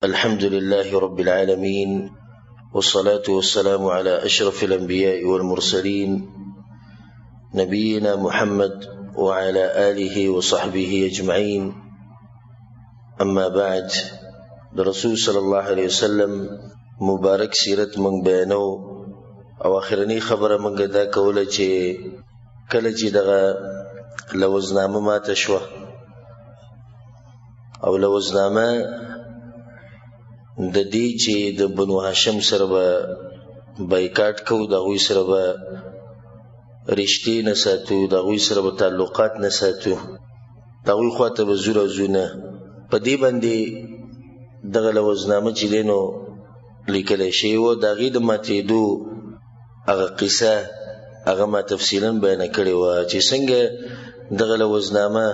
الحمد لله رب العالمين، والصلاة والسلام على أشرف الأنبياء والمرسلين، نبينا محمد وعلى آله وصحبه أجمعين. أما بعد، د رسول صلی الله علیه وسلم مبارک سیرت مونږ بیانو او اخرنی خبره مونږ دا کوله چې کله چې دغه لوزنامه ماته شوه او لوزنامه د دې چې د بنو هاشم سره به بایکاټ کوو، د هغوی سره به رشتې نه ساتو، د هغوی سره به تعلقات نه ساتو، د هغوی خواته به ځو راځو نه. په دې باندې دغه لوزنامه چې دی نو لیکلی شوی وه، د هغې د ماتېدو هغه قصه هغه ما تفصیلا بیانه کړې وه چې څنګه دغه لوزنامه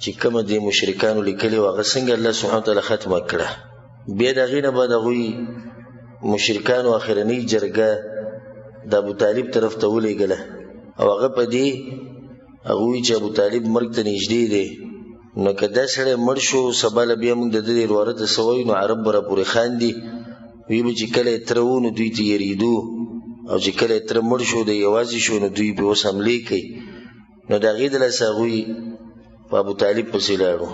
چې کومه دې مشرکانو لیکلې وه هغه څنګه الله سبحانه وتعالی ختمه کړه. بیا د هغې نه بعد هغوی مشرکانو اخرنۍ جرګه د ابو طالب طرف ته ولېږله او هغه په دې هغوی چې ابو طالب مرګ ته نږدې دی، نو که دا سړی مړ شو سبا له بیا موږ د ده وراره ته څه وایو نو عرب به راپورې خاندي، وی به چې کله یې تره و نو دوی ته یېرېدو او چې کله یې تره مړ شو دی یوازې شو نو دوی پرې اوس حملې کوي. نو د هغې د لاسه هغوی په ابو طالب پسې لاړو،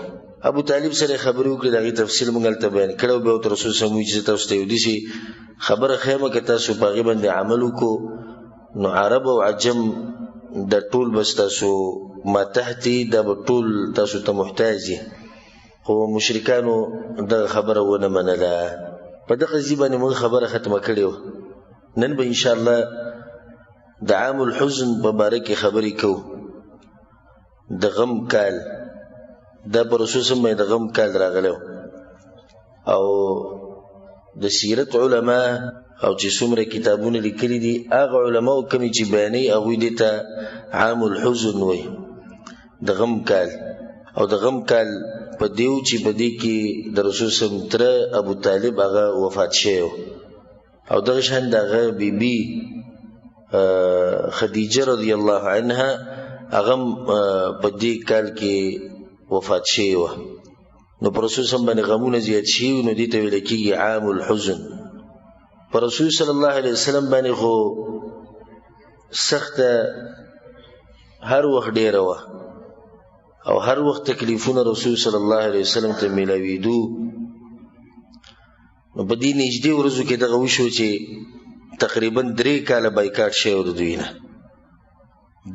ابو طالب سره خبرې وکړې، د هغې تفصیل موږ هلته بیان کړی او بیا ورته رسول صلی الله علیه وسلم وایي چې تاسو ته یو داسې خبره ښیم که تاسو په هغې باندې عمل وکړو نو عرب او عجم د ټول به ستاسو ما تحتي، دا به ټول تاسو ته محتاج دي. خو مشرکانو دغه خبره ونه منله. په دغه ځای باندې موږ خبره ختمه کړې وه. نن به انشاءالله د عام الحزن په باره کې خبرې کوو. د غم کال، دا پر رسول سم د غم کال راغلی او د سیرت علما او چې څومره کتابونه لیکلي دي هغه علما کومې چې بیانوي هغوی دې ته عام الحزن وایي، د غم کال. او د غم کال په دیو چې په دې کې د رسول سم تره ابو طالب هغه وفات شوی او دغه شان د هغه بیبي خدیجه رضی الله عنها هغه په دې کال کې وفات شوې وه. نو پر رسول سم باندې غمونه زیات شي، نو دې ته ویل کېږي عام الحزن. پر رسول صلی الله علیه وسلم باندې خو سخته هر وخت ډېره وه او هر وخت تکلیفونه رسول صلی الله علیه وسلم ته میلاویدو. نو په دې نږدې ورځو کې دغه وشو چې تقریبا 3 کاله بایکاټ شوی د دوی نه،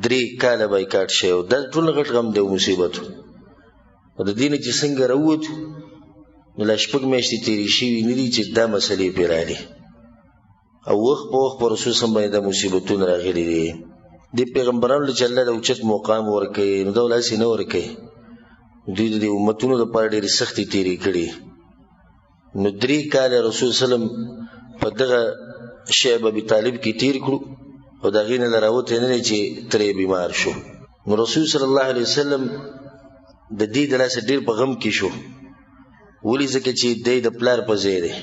3 کاله بایکاټ شوی. دا ټول غټ غم دی او مصیبت. او د دې نه چې څنګه راووتو نو لا 6 میاشتې تېرې شوي نه دي چې دا مسلې پرې راغلې او وخت په وخت پر رسول سم باندې دا مصیبتونه راغلي دي. دې پیغمبرانو له چې الله د اوچت مقام ورکوي نو دا ول هسې نه ورکوي، دوی د دې امتونو دپاره ډېرې سختې تېرې کړي. نو 3 کاله رسول سلم په دغه شعب ابي طالب کې تیر کړو او د هغې نه له راوتی نه دی چې ترې بیمار شو. نو رسول صلی الله علیه وسلم د دې د لاسه ډېر په غم کې شو. ولې؟ ځکه چې دی د پلار په ځای دی،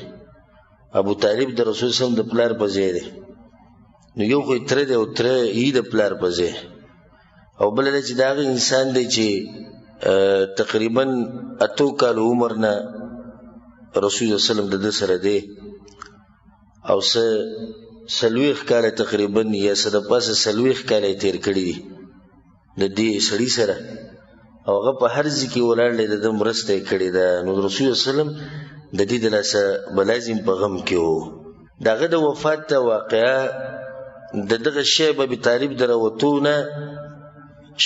ابو طالب د رسول سلم د پلار په ځای دی. نو یو خو یې تره دی او تره یې د پلار په ځای، او بله دا چې د هغه انسان دی چې تقریبا 8 کالو عمر نه رسول الله وسلم د ده سره دی او څه 40 کاله تقریبا یا څه د پاسه 40 کاله یې تېر کړي دي د دې سړي سره، او هغه په هر ځای کې ولاړ دی، د ده مرسته یې کړې ده. نو رسول الله وسلم د دې د لاسه به لازم په غم کې و. د هغه د وفات ته واقعه د دغه شعب ابي طالب د راوتو نه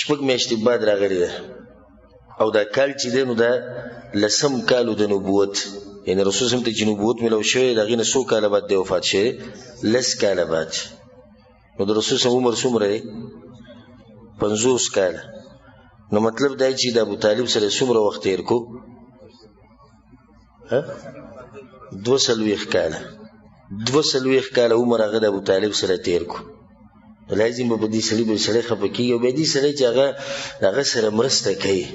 6 میاشتې بعد راغلې ده. او دا کال چې دی نو دا لسم کالو د نبوت، یعنی رسول سم ته چې نبوت ملو شوی د هغې نه څو کاله بعد دی وفات شوی؟ 10 کاله بعد. نو د رسول سم عمر څومره دی؟ 50 کاله. نو مطلب دا چې د ابو طالب سره څومره وخت تېر کو؟ 42 کاله. 42 کاله عمر هغه د ابو طالب سره تېر کو. لازم به په دې سړي به سړی خفه کېږي او بیا دې سړی چې هغه د هغه سره مرسته کوي.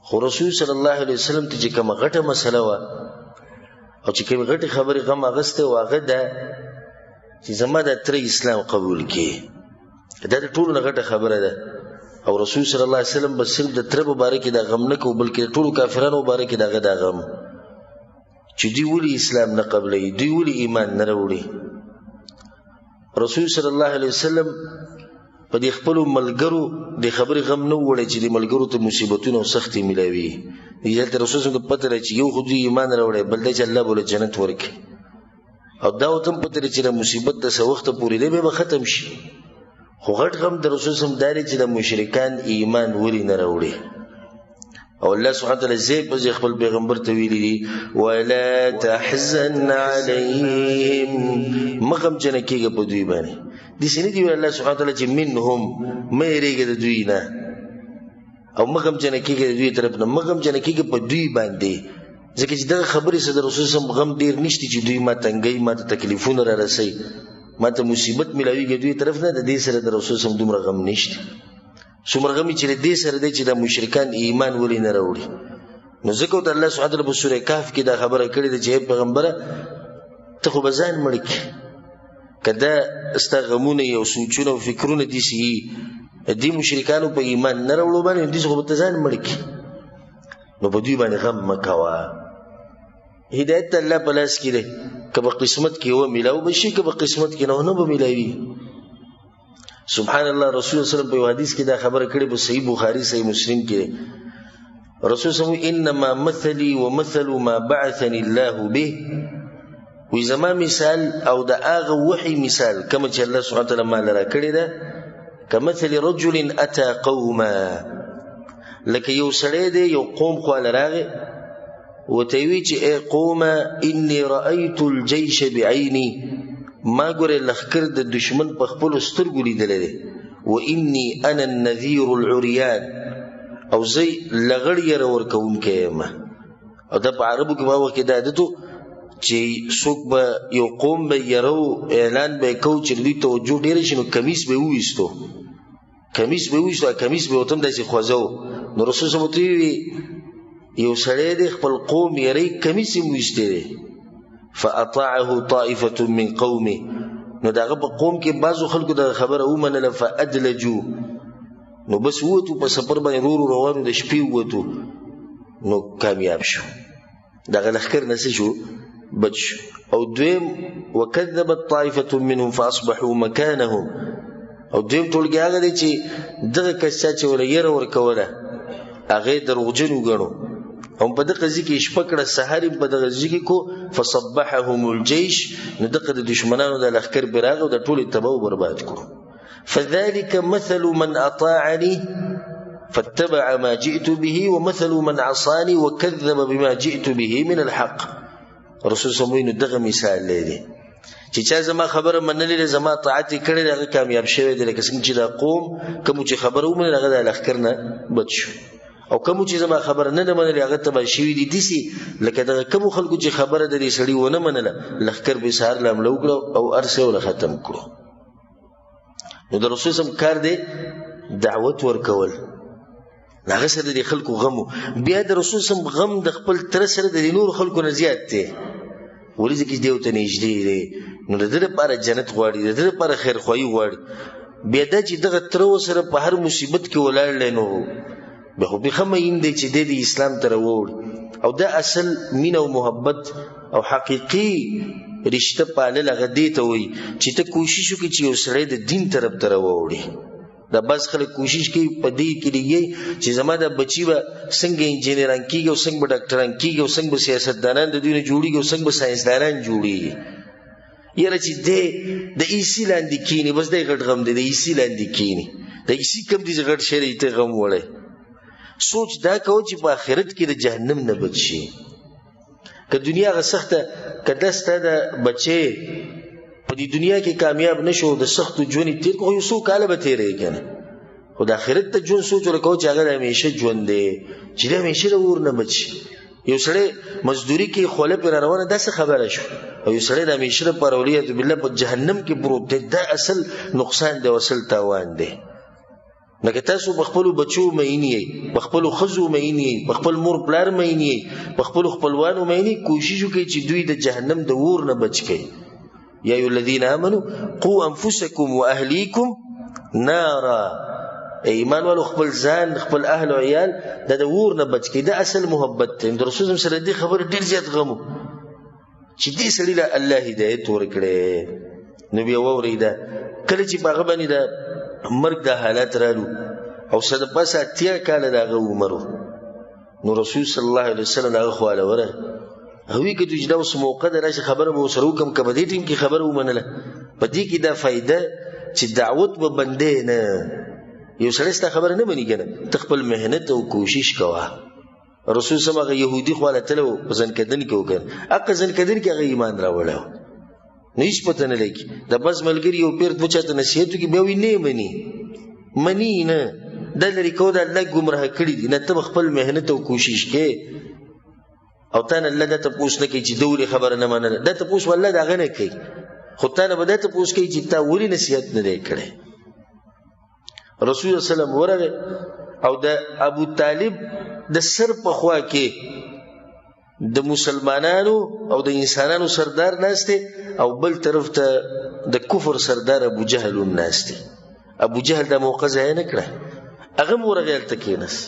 خو رسول صلی الله علیه وسلم ته چې کومه غټه مسله وه او چې کومې غټې خبرې غم اخیستی و، هغه ده چې زما د تره اسلام قبول کړي. دا د ټولو نه غټه خبره ده. او رسول صلی الله علیه وسلم به صرف د تره په باره کې دا غم نه کوو، بلکې د ټولو کافرانو په باره کې د هغه دا غم. چې دوی ولې اسلام نه قبلوي، دوی ولې ایمان نه راوړي. رسول صلی الله علیه وسلم په دې خپلو ملګرو د خبرې غم نه وړی چې د ملګرو ته مصیبتونه او سختې ملاوي. دلته رسول صلی الله پته لري چې یو خو دوی ایمان راوړی، بل دی چې الله به له جنت ورکړي، او دا ورته هم پته لري چې دا مصیبت د څه وخته پورې دی، بیا به ختم شي. خو غټ غم د رسول صلی الله علیه وسلم دا دی چې د مشرکان ایمان ولې نه راوړي. او الله سبحانه وتعالی ځای په ځای خپل پیغمبر ته ویلي دي ولا تحزن علیهم، مه غمجنه کېږه په دوی باندې. داسې نه دي ویلي الله سبحانه وتعالی چې منهم، مه یېرېږه د دوی نه، او مه غمجنه کېږه د دوی طرف نه، مه غمجنه کېږه په دوی باندې. ځکه چې دغه خبرې سره د رسول صلی الله علیه وسلم غم ډېر نشته چې دوی ما تنګوي، ما ته تکلیفونه را رسوي، ما ته مصیبت میلاویږي، دوی طرف نه د دې سره د رسول صلی الله علیه وسلم دومره غم نشته. څومره غم چې له دې سره دی چې دا مشرکان ایمان ولې نه راوړي. نو ځکه ورته الله سبحانه وتعالی په سورې کهف کې دا خبره کړې ده چې ای پیغمبره، ته خو به ځان مړ کړې، که دا ستا غمونه او سوچونه او فکرونه داسې وي، دې مشرکانو په ایمان نه راوړو باندې، داسې خو به ته ځان مړ کړې، نو په دوی باندې غم مه کوه. هدایت ته الله په لاس کې دی، که په قسمت کې و میلاو به شي، که په قسمت کې نه نه به میلاوي. سبحان الله، رسول الله صلی الله علیه وسلم په یو حدیث کې دا خبره کړې، په صحیح بخاري صحیح مسلم کې رسول صلی الله علیه وسلم انما مثلی ومثل ما بعثني الله به، وی زما مثال او د هغه وحی مثال کوم چې الله سبحانه وتعالی ما لره کړی ده، کمثل رجل اتى قوما، لکه یو سړی دی یو قوم خواله راغی ورته یې وی چې ای قومه انی رأیت الجیش بعیني، ما ګورې لښکر د دشمن په خپلو سترګو لیدلی دی، و انی انا النذیر العریان، او زه لغړ یره ورکوونکی یم. او دا په عربو کې په هغه وخت کې دا عادت و چې څوک به یو قوم به یرو اعلان به یې کو چې دوی توجه ډېره شي، نو کمیس به یې وویستو، کمیس به ویستو، کمیس به ورته هم داسې خوځو. نو رسول صلی الله علیه وسلم وی یو سړی دی خپل قوم یری کمیس یې ویستی دی، فاطاعه طائفه من قومه، نو دغه په قوم کې بعضو خلکو دغه خبره ومنله، فادلجو، نو بس ووتو په سفر باندې رو رو روانو، د شپې ووتو، نو کامیاب شو، دغه لښکر نه څه شو، بچ شو. او دویم وکذبت طائفه منهم فاصبحوا مکانهم، او دویم ټولګی هغه دی چې دغه کس چا چې وله یره ورکوله هغه یې دروغجن وګڼو، هم په دغه ځای کې شپه کړه، سهار یې په دغه ځای کې کو، فصبحهم الجیش، نو دغه د دښمنانو د لښکر پرې راغی او د ټولې تباه او برباد کړو. فذلك مثل من أطاعني فاتبع ما جئت به ومثل من عصاني وكذب بما جئت به من الحق. رسول صلی الله علیه وسلم دغه مثال دی چې چا زما خبره منلې ده، زما طاعت یې کړی دی، هغه کامیاب شوی دی. لکه څنګه چې دا قوم کوم چې خبره ومنله هغه د لښکر نه بچ شو، او کوم چې زما خبره نه ده منلې هغه تباه شوي دي. داسې لکه دغه کومو خلکو چې خبره د دې سړي ونه منله، لښکر به سهار له حمله وکړه او هر څه یې ورله ختم کړو. نو د رسول سم کار دی دعوت ورکول، هغه سره د خلکو غم. بیا د رسول سم غم د خپل تره سره د نورو خلکو نه زیات دی، ولې؟ ځکه چې دی ورته نږدې دی، نو د ده لپاره جنت غواړي، د ده لپاره خیرخواهي غواړي. بیا دا چې دغه تره ورسره په هر مصیبت کې ولاړ دی، نو بیا خو بې ښه مین دی چې دی د اسلام ته راووړي. او دا اصل مینه او محبت او حقیقي رشته پالل هغه دې ته وایي چې ته کوشش وکړې چې یو سړی د دین طرف ته راووړي. دا بعض خلک کوشش کوي په دې کې لګي چې زما دا بچي به څنګه انجینران کېږي او څنګه به ډاکټران کېږي او څنګه به سیاستدانان د دوی نه جوړېږي او څنګه به ساینسدانان جوړېږي. یاره چې دی د ای سي لاندې کښېني، بس دی غټ غم دی، د ای سي لاندې کښېني، د ای سي کوم دی چې غټ شی دی ته غم وړی. سوچ دا کوه چې په آخرت کې د جهنم نه بچ شي. که دنیا هغه سخته، که دا ستا د بچی په دې دنیا کې کامیاب نشو، د سختو ژوند یې تېر کړو، خو یو څو کاله به تېروې که نه، خو د آخرت ته ژوند سوچ ورکوه چې هغه د همیشه ژوند دی، چې د همیشه د اور نه بچ شي. یو سړی مزدوري کوي، خوله پرې راروانه، داسې خبره شو، او یو سړی د همیشه لپاره والعیاذ بالله په جهنم کې پروت دی، دا اصل نقصان دی او اصل تاوان دی. نو که تاسو په خپلو بچو مین یئ، په خپلو ښځو مین یئ، په خپل مور پلار مین یئ، په خپلو خپلوانو مین یئ، کوشش وکړئ چې دوی د جهنم د اور نه بچ کړئ. یا ایها الذین آمنو قو انفسکم واهلیکم نارا. ای ایمان والو، خپل ځان، خپل اهل او عیال د اور نه بچ کړئ. دا اصل محبت دی. د رسول سره دې خبرې ډېر زیات غم و. چې دې سړي له الله هدایت ورکړي. نو بیا واورېده کله چې په هغه باندې د مرګ د حالات رالو او څه د پاسه 80 کاله د هغه عمر و، نو رسول صلی الله علیه وسلم د هغه خواله ورغی. هغوی که چې دا اوس موقع ده، راشي خبره به ورسره وکړم، که په دې ټیم کې خبره ومنله. په دې کې دا فایده چې دعوت به بندې نه، یو سړی ستا خبره نه مني که نه، ته خپل محنت او کوشش کوه. رسول سم هغه یهودي خواله تللی و، په ځنکدن کې وکړ، هغه ځنکدن کې هغه ایمان راوړی و، نو هېڅ پته نه لګي. د بس ملګري یو پیر دوه چاته نصیحت وکړي، بیا وایي نه مني، مني نه، دا لرې کوه، دا الله ګمراه کړي دي. نه، ته به خپل محنت او کوشش کې، او تا نه الله دا تپوس نه کوي چې ده ولې خبره نه منله، دا تپوس به الله د هغه نه کوي، خو تا نه به دا تپوس کوي چې تا ولې نصیحت نه دی کړی. رسول الله صلی الله علیه وسلم ورغی او د ابو طالب د سر په خوا کې د مسلمانانو او د انسانانو سردار ناست دی، او بل طرف ته د کفر سردار ابو جهل هم ناست دی. ابو جهل دا موقع ضایع نه کړه، هغه هم ورغی هلته کښېناست.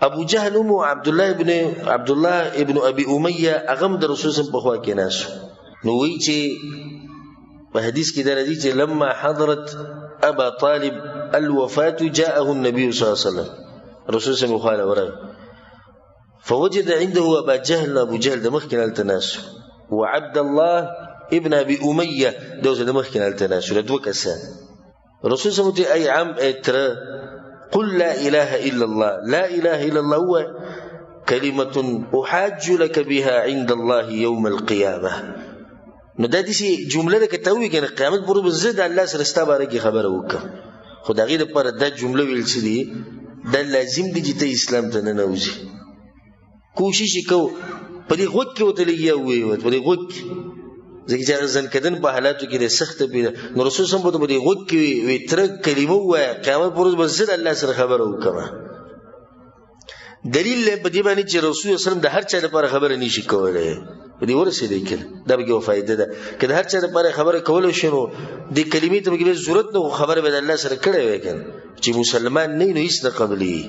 ابو جهل هم عبد الله ابن ابي امیه هغه هم د رسول صلی په خوا کې ناست. نو وایي چې په حدیث کې دا راځي چې لما حضرت ابا طالب الوفاة جاءه النبي صلى الله عليه وسلم، رسول صلی الله علیه ورغی، فوجد عنده ابا جهل، ابو جهل د مخکې هلته ناست، وعبد الله ابن ابي امیه د اوس د مخکې هلته ناست، دوه کسان. رسول صلی الله علیه وسلم ای عم ای تره، قل لا اله الا الله، لا اله الا الله هو کلمة احاج لك بها عند الله يوم القيامة. نو دا داسې جمله ده که ته ووایې که نه قیامت پورې به زه د الله سره ستا باره کې خبره وکړم. خو د هغې دپاره دا جمله ویل څه دي، دا لازم دي چې ته اسلام ته ننوځې. کوشش یې کوو، په دې غوږ کې ورته لګیا ووایي، ورته په دې غوږ کې، ځکه چې هغه ځنکدن په حالاتو کې دی سخته پیدا. نو رسول صلی الله علیه وسلم ورته په دې غوږ کې وایي، تره کلمه ووایه، قیامت پر ورځ به زه د الله سره خبره وکړم. دلیل دی په دې باندې چې رسول الله صلی الله علیه وسلم د هر چا لپاره خبره نشي کولی. په دې ورسېدی که نه، دا پکې یوه فایده ده، که د هر چا لپاره خبره کولی شي نو دې کلمې ته پکې بیا ضرورت نه و، خبره به د الله سره کړې وای که نه، چې مسلمان نه وي نو هېڅ نه قبلېږي.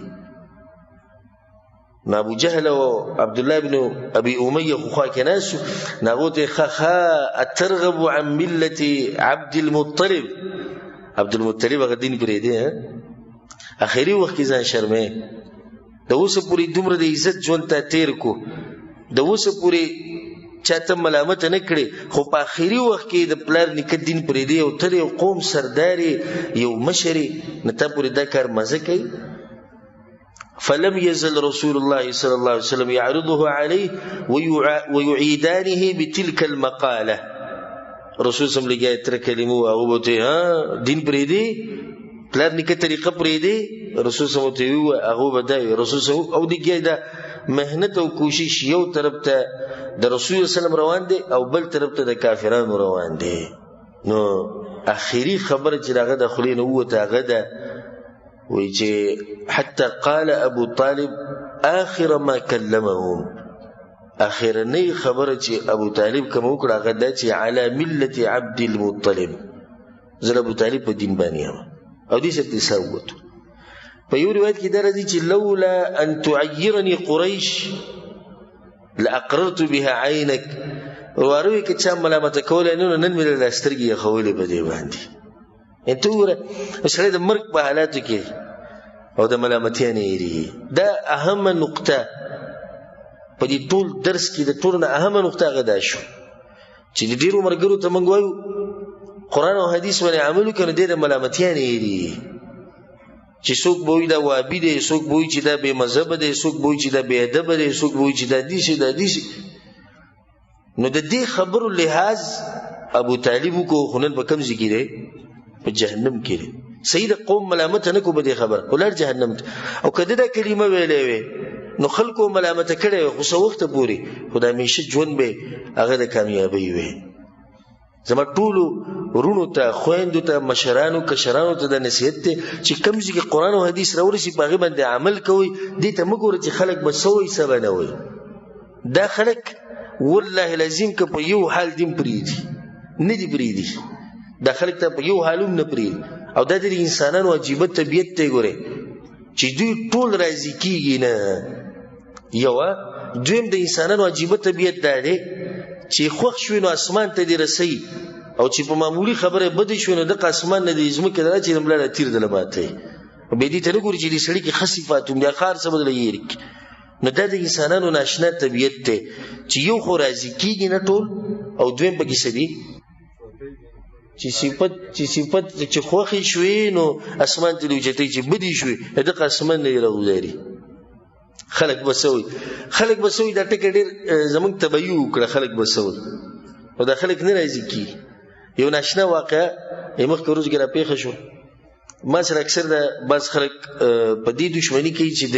نو ابو جهل او عبد الله ابن ابي اميه خو خوا کې ناست وو، نو هغو ته یې ښه ښه اترغب عن ملة عبد المطلب، عبد المطلب هغه دین پرېږدي، اخري وخت کې ځان شرمې، د اوسه پورې دومره د عزت ژوند ته تیر کو، د اوسه پورې چاته ملامت نه کړي، خو په اخري وخت کې د پلار نیکه دین پرېږدي او ته د یو قوم سردار یو مشر یې، نو تا پورې دا کار مزه کوي. فلم يزل رسول الله صلى الله عليه وسلم يعرضه عليه ويعيدانه بتلك المقالة. رسول صلی الله علیه وسلم تر کلمو هغه بوته ها دین پرې دی، پلار نیکه طریقه پرې دی، رسول صلی الله علیه وسلم هغه بدای رسول صلی او دګه دا مهنت او کوشش یو طرف ته د رسول صلی الله علیه وسلم روان دی او بل طرف ته د کافرانو روان دی. نو اخیری خبره چې هغه د خولې نه ووته هغه ده، وایي چې حتی قال ابو طالب آخر ما کلمهم، اخرنۍ خبره چې ابو طالب کوم وکړه هغه دا چې علی ملت عبد المطلب، زه د ابو طالب په دین باندې یم، او دې سره ترې ساه ووتو. په یو روایت کې دا راځي چې لولا ان تعیرني قریش لاقررت بها عینک، وروي که چا ملامت کولی نه نو نن مې له سترګې یخولې په دې باندې. ته وګوره سړی د مرګ په حالاتو کې او د ملامتیا نه یریږي. دا اهمه نقطه په دې ټول درس کې د ټولو نه اهمه نقطه هغه دا شو چې د ډېرو ملګرو ته موږ وایو قرآن او حدیث باندې عمل وکړو، نو دی د ملامتیا نه یریږي. چې څوک به وایي دا وابي دی، څوک به وایي چې دا بې مذهبه دی، څوک به وایي چې دا بې ادبه دی، څوک به وایي چې دا داسې دا داسې. نو د دې خبرو لحاظ ابو طالب وکړو، خو نن په کوم ځای کې دی؟ په جهنم کې دی. صحیح د قوم ملامت نه کو په دې خبره، ولاړ جهنم ته. او که ده دا کلمه ویلې وي نو خلکو ملامت کړی وي، خو څه وخته پورې، خو د همیشه ژوند به هغه د کامیابۍ وي. زما ټولو وروڼو ته، خویندو ته، مشرانو کشرانو ته دا نصیحت دی چې کوم ځای کې قرآن او حدیث راورسي په هغې باندې عمل کوئ. دې ته مه ګورئ چې خلک به څه وایي څه به نه وایي. دا خلک والله العظیم که په یو حال دین پرېږدي نه دي پرېږدي، دا خلک ته په یو حال هم نه پرېږدي. او دا د انسانانو عجیبه طبیعت دی ګورئ چې دوی ټول راضي کېږي نه. یوه دویم د انسانانو عجیبه طبیعت دا دی چې خوښ شوې نو اسمان ته دې رسوي، او چې په معمولي خبره بدې شوې نو دغه اسمان نه دې ځمکې ته راچې ملا تیر دله ماتوي. بیا دې ته نه ګوري چې دې سړي کې ښه صفات هم دي، هغه هر څه به دله هېر کړي. نو دا د انسانانو ناشنا طبیعت دی چې یو خو راضي کېږي نه ټول، او دویم پکې څه دي چې صفت چې خوښې شوې نو اسمان ته دې اوچتوي، چې بدې شوې دغه اسمان نه دې راغوځاري. خلک به څه وایي؟ خلک به څه وایي؟ دا ټکی ډېر زموږ طبیعي وکړه، خلک به څه وایي؟ خو دا خلک نه راضي کېږي. یو ناشنا واقعه یې مخکې ورځو کې راپېښه شوه. ما سره اکثر دا بعض خلک په دې دښمني کوي چې د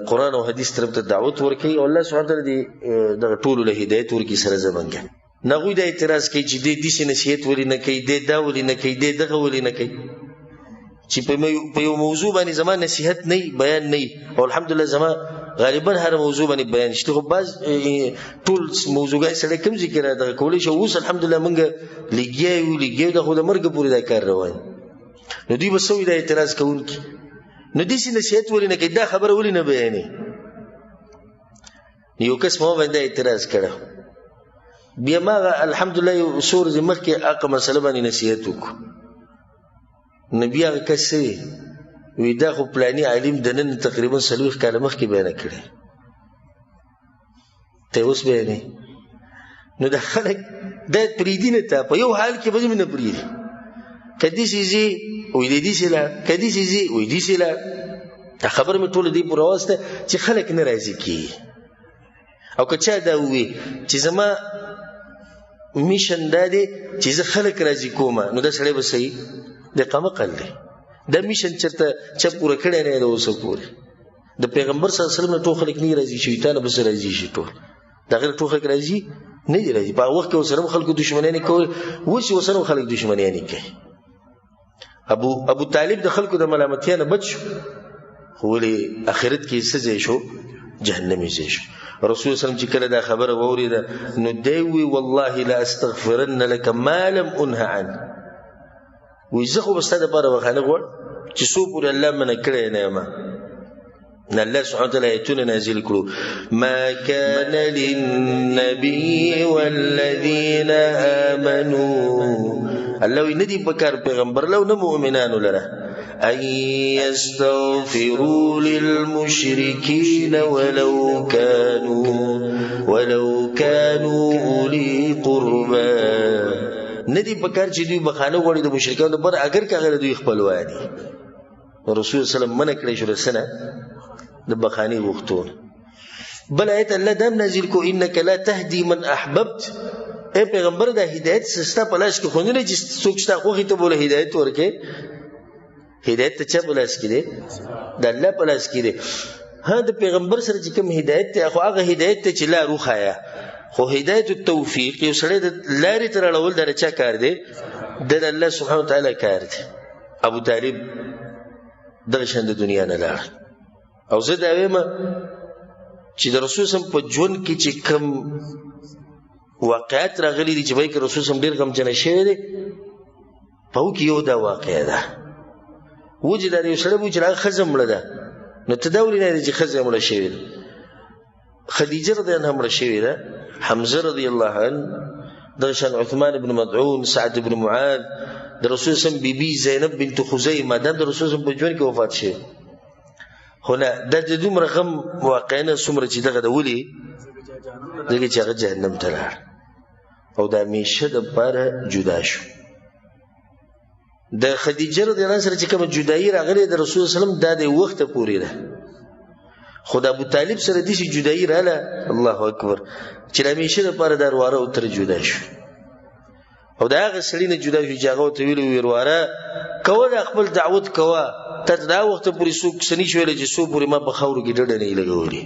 قرآن او حدیث طرف ته دعوت ورکوي، او الله سبحانه وتعالی دې دغه ټولو له هدایت ورکړي سره زمونږ. نه هغوی دا اعتراض کوي چې دې داسې نصیحت ولې نه کوي، دې دا ولې نه کوي، دې دغه ولې نه کوي، چې په یو موضوع باندې زما نصیحت نه بیان نه، او الحمدلله زما غالبا هر موضوع باندې بیان شته، خو بعض ټول موضوعګان سړی کوم ځای کې را دغه کولی شي. اوس الحمدلله موږ لګیا یو، لګیا یو، دا خو د مرګ پورې دا کار روان. نو دوی به څه وایي دا اعتراض کوونکي؟ نو داسې نصیحت ولې نه کوي، دا خبره ولې نه بیانوي؟ یو کس ما باندې اعتراض کړی، بیا ما الحمدلله یو څو ورځې مخکې هغه مسله باندې نصیحت وکړو. نو بیا هغه کس څه وي؟ وی دا خو پلاني عالم د نن تقریبا 40 کاله مخکې بیانه کړې، ته اوس بیانې. نو دا خلک دا پرېږدي نه، ته په یو حال کې به نه پرېږدي. که داسې ځي وایي دی داسې لاړ، که داسې ځي وایي داسې لاړ. دا خبره مې ټوله دې پورې راوسته چې خلک نه راضي کېږي. او که چا دا ووایي چې زما mission دا دی چې زه خلک راضي کوم، نو دا سړی به صحیح د قمقل دی. دا mission چېرته چا پوره کړی نه دی د اوسه پورې. د پیغمبر صلی الله علیه وسلم نه ټول خلک نه راضي شوي، تا نه به څه راضي شي؟ ټول د هغې ټول خلک راضي نه دي راضي. په هغه وخت کې ورسره هم خلکو دښمنیانې کولې، اوس یې ورسره هم خلک دښمنیانې کوي. ابو طالب د خلکو د ملامتیا نه بچ شو، خو ولې آخرت کې څه ځای شو؟ جهنمي ځای شو. رسول الله صلی الله علیه وسلم چې کله دا خبره واورېده نو دی ووایي والله لاستغفرن لک ما لم انه عنه، وایي زه خو به ستا دپاره بخښنه غواړم چې څو پورې الله منع کړی نه یم. الله سبحانه وتعالى آیتونه نازل کړو، ما كان للنبي والذين آمنوا، الله وایي نه دي پکار پیغمبر له نه مؤمنانو لره أن يستغفروا للمشركين ولو كانوا أولي قربى. نه دي پکار چې دوی بخښنه غواړي د مشرکانو لپاره، اګر که هغه دوی خپلوان دي. رسول الله صلی الله علیه وسلم منع کړی شو رسنه د بخښنې غوښتو. بل آیت الله دام نازل کو، انک لا تهدی من احببت، ای پیغمبر دا هدایت ستا په لاس کې خو نه دی چې څوک ستا خوښې ته بوله هدایت ورکړي. هدایت ته چا په لاس کې دی؟ د الله په لاس کې دی. ها د پیغمبر سره چې کوم هدایت دی خو هغه هدایت دی چې لار وښایه، خو هدایت التوفیق یو سړی د لارې ته راړول دا د چا کار دی؟ دا د الله سبحانه وتعالی کار دی. ابو طالب دغه شان د دنیا نه لاړ. او زه دا وایم چې د رسول سم په ژوند کې چې کوم واقعات راغلي دي چې وایي که رسول سم ډېر غمجن شوی دی، په هغو کې یو دا واقعه ده. وجې دا یو سړی وایي چې هغه ښځه مړه ده، نو ته دا ولې نه یې چې ښځه مړه شوې ده؟ خدیجه رضی الله عنها مړه شوې ده، حمزه رضی الله عنه، دغه شان عثمان بن مدعون، سعد بن معاذ، د رسول سم بیبي زینب بنت خزیمه، دا د رسول سم په ژوند کې وفات شوې. خو نه دا د دومره غم واقع نه څومره چې دغه د ولي ځکه چې هغه جهنم ته لاړ او د همیشه دپاره جدا شو. د خدیجه رضی الله عنها سره چې کومه جدایي راغلې د رسول الله وسلم دا د وخته پورې ده، خو د ابو طالب سره داسې جدایي راله، الله اکبر، چې د همیشه دپاره دا ورواره او تر جدا شو. او د هغه سړي نه جدا شو چې هغه ورته ویلي وي ورواره کوه دا خپل دعوت کوه، تر دا وخته پورې څوک څه نه شي ویلی چې څو پورې ما په خاورو کې ډډه نه وي لګولې.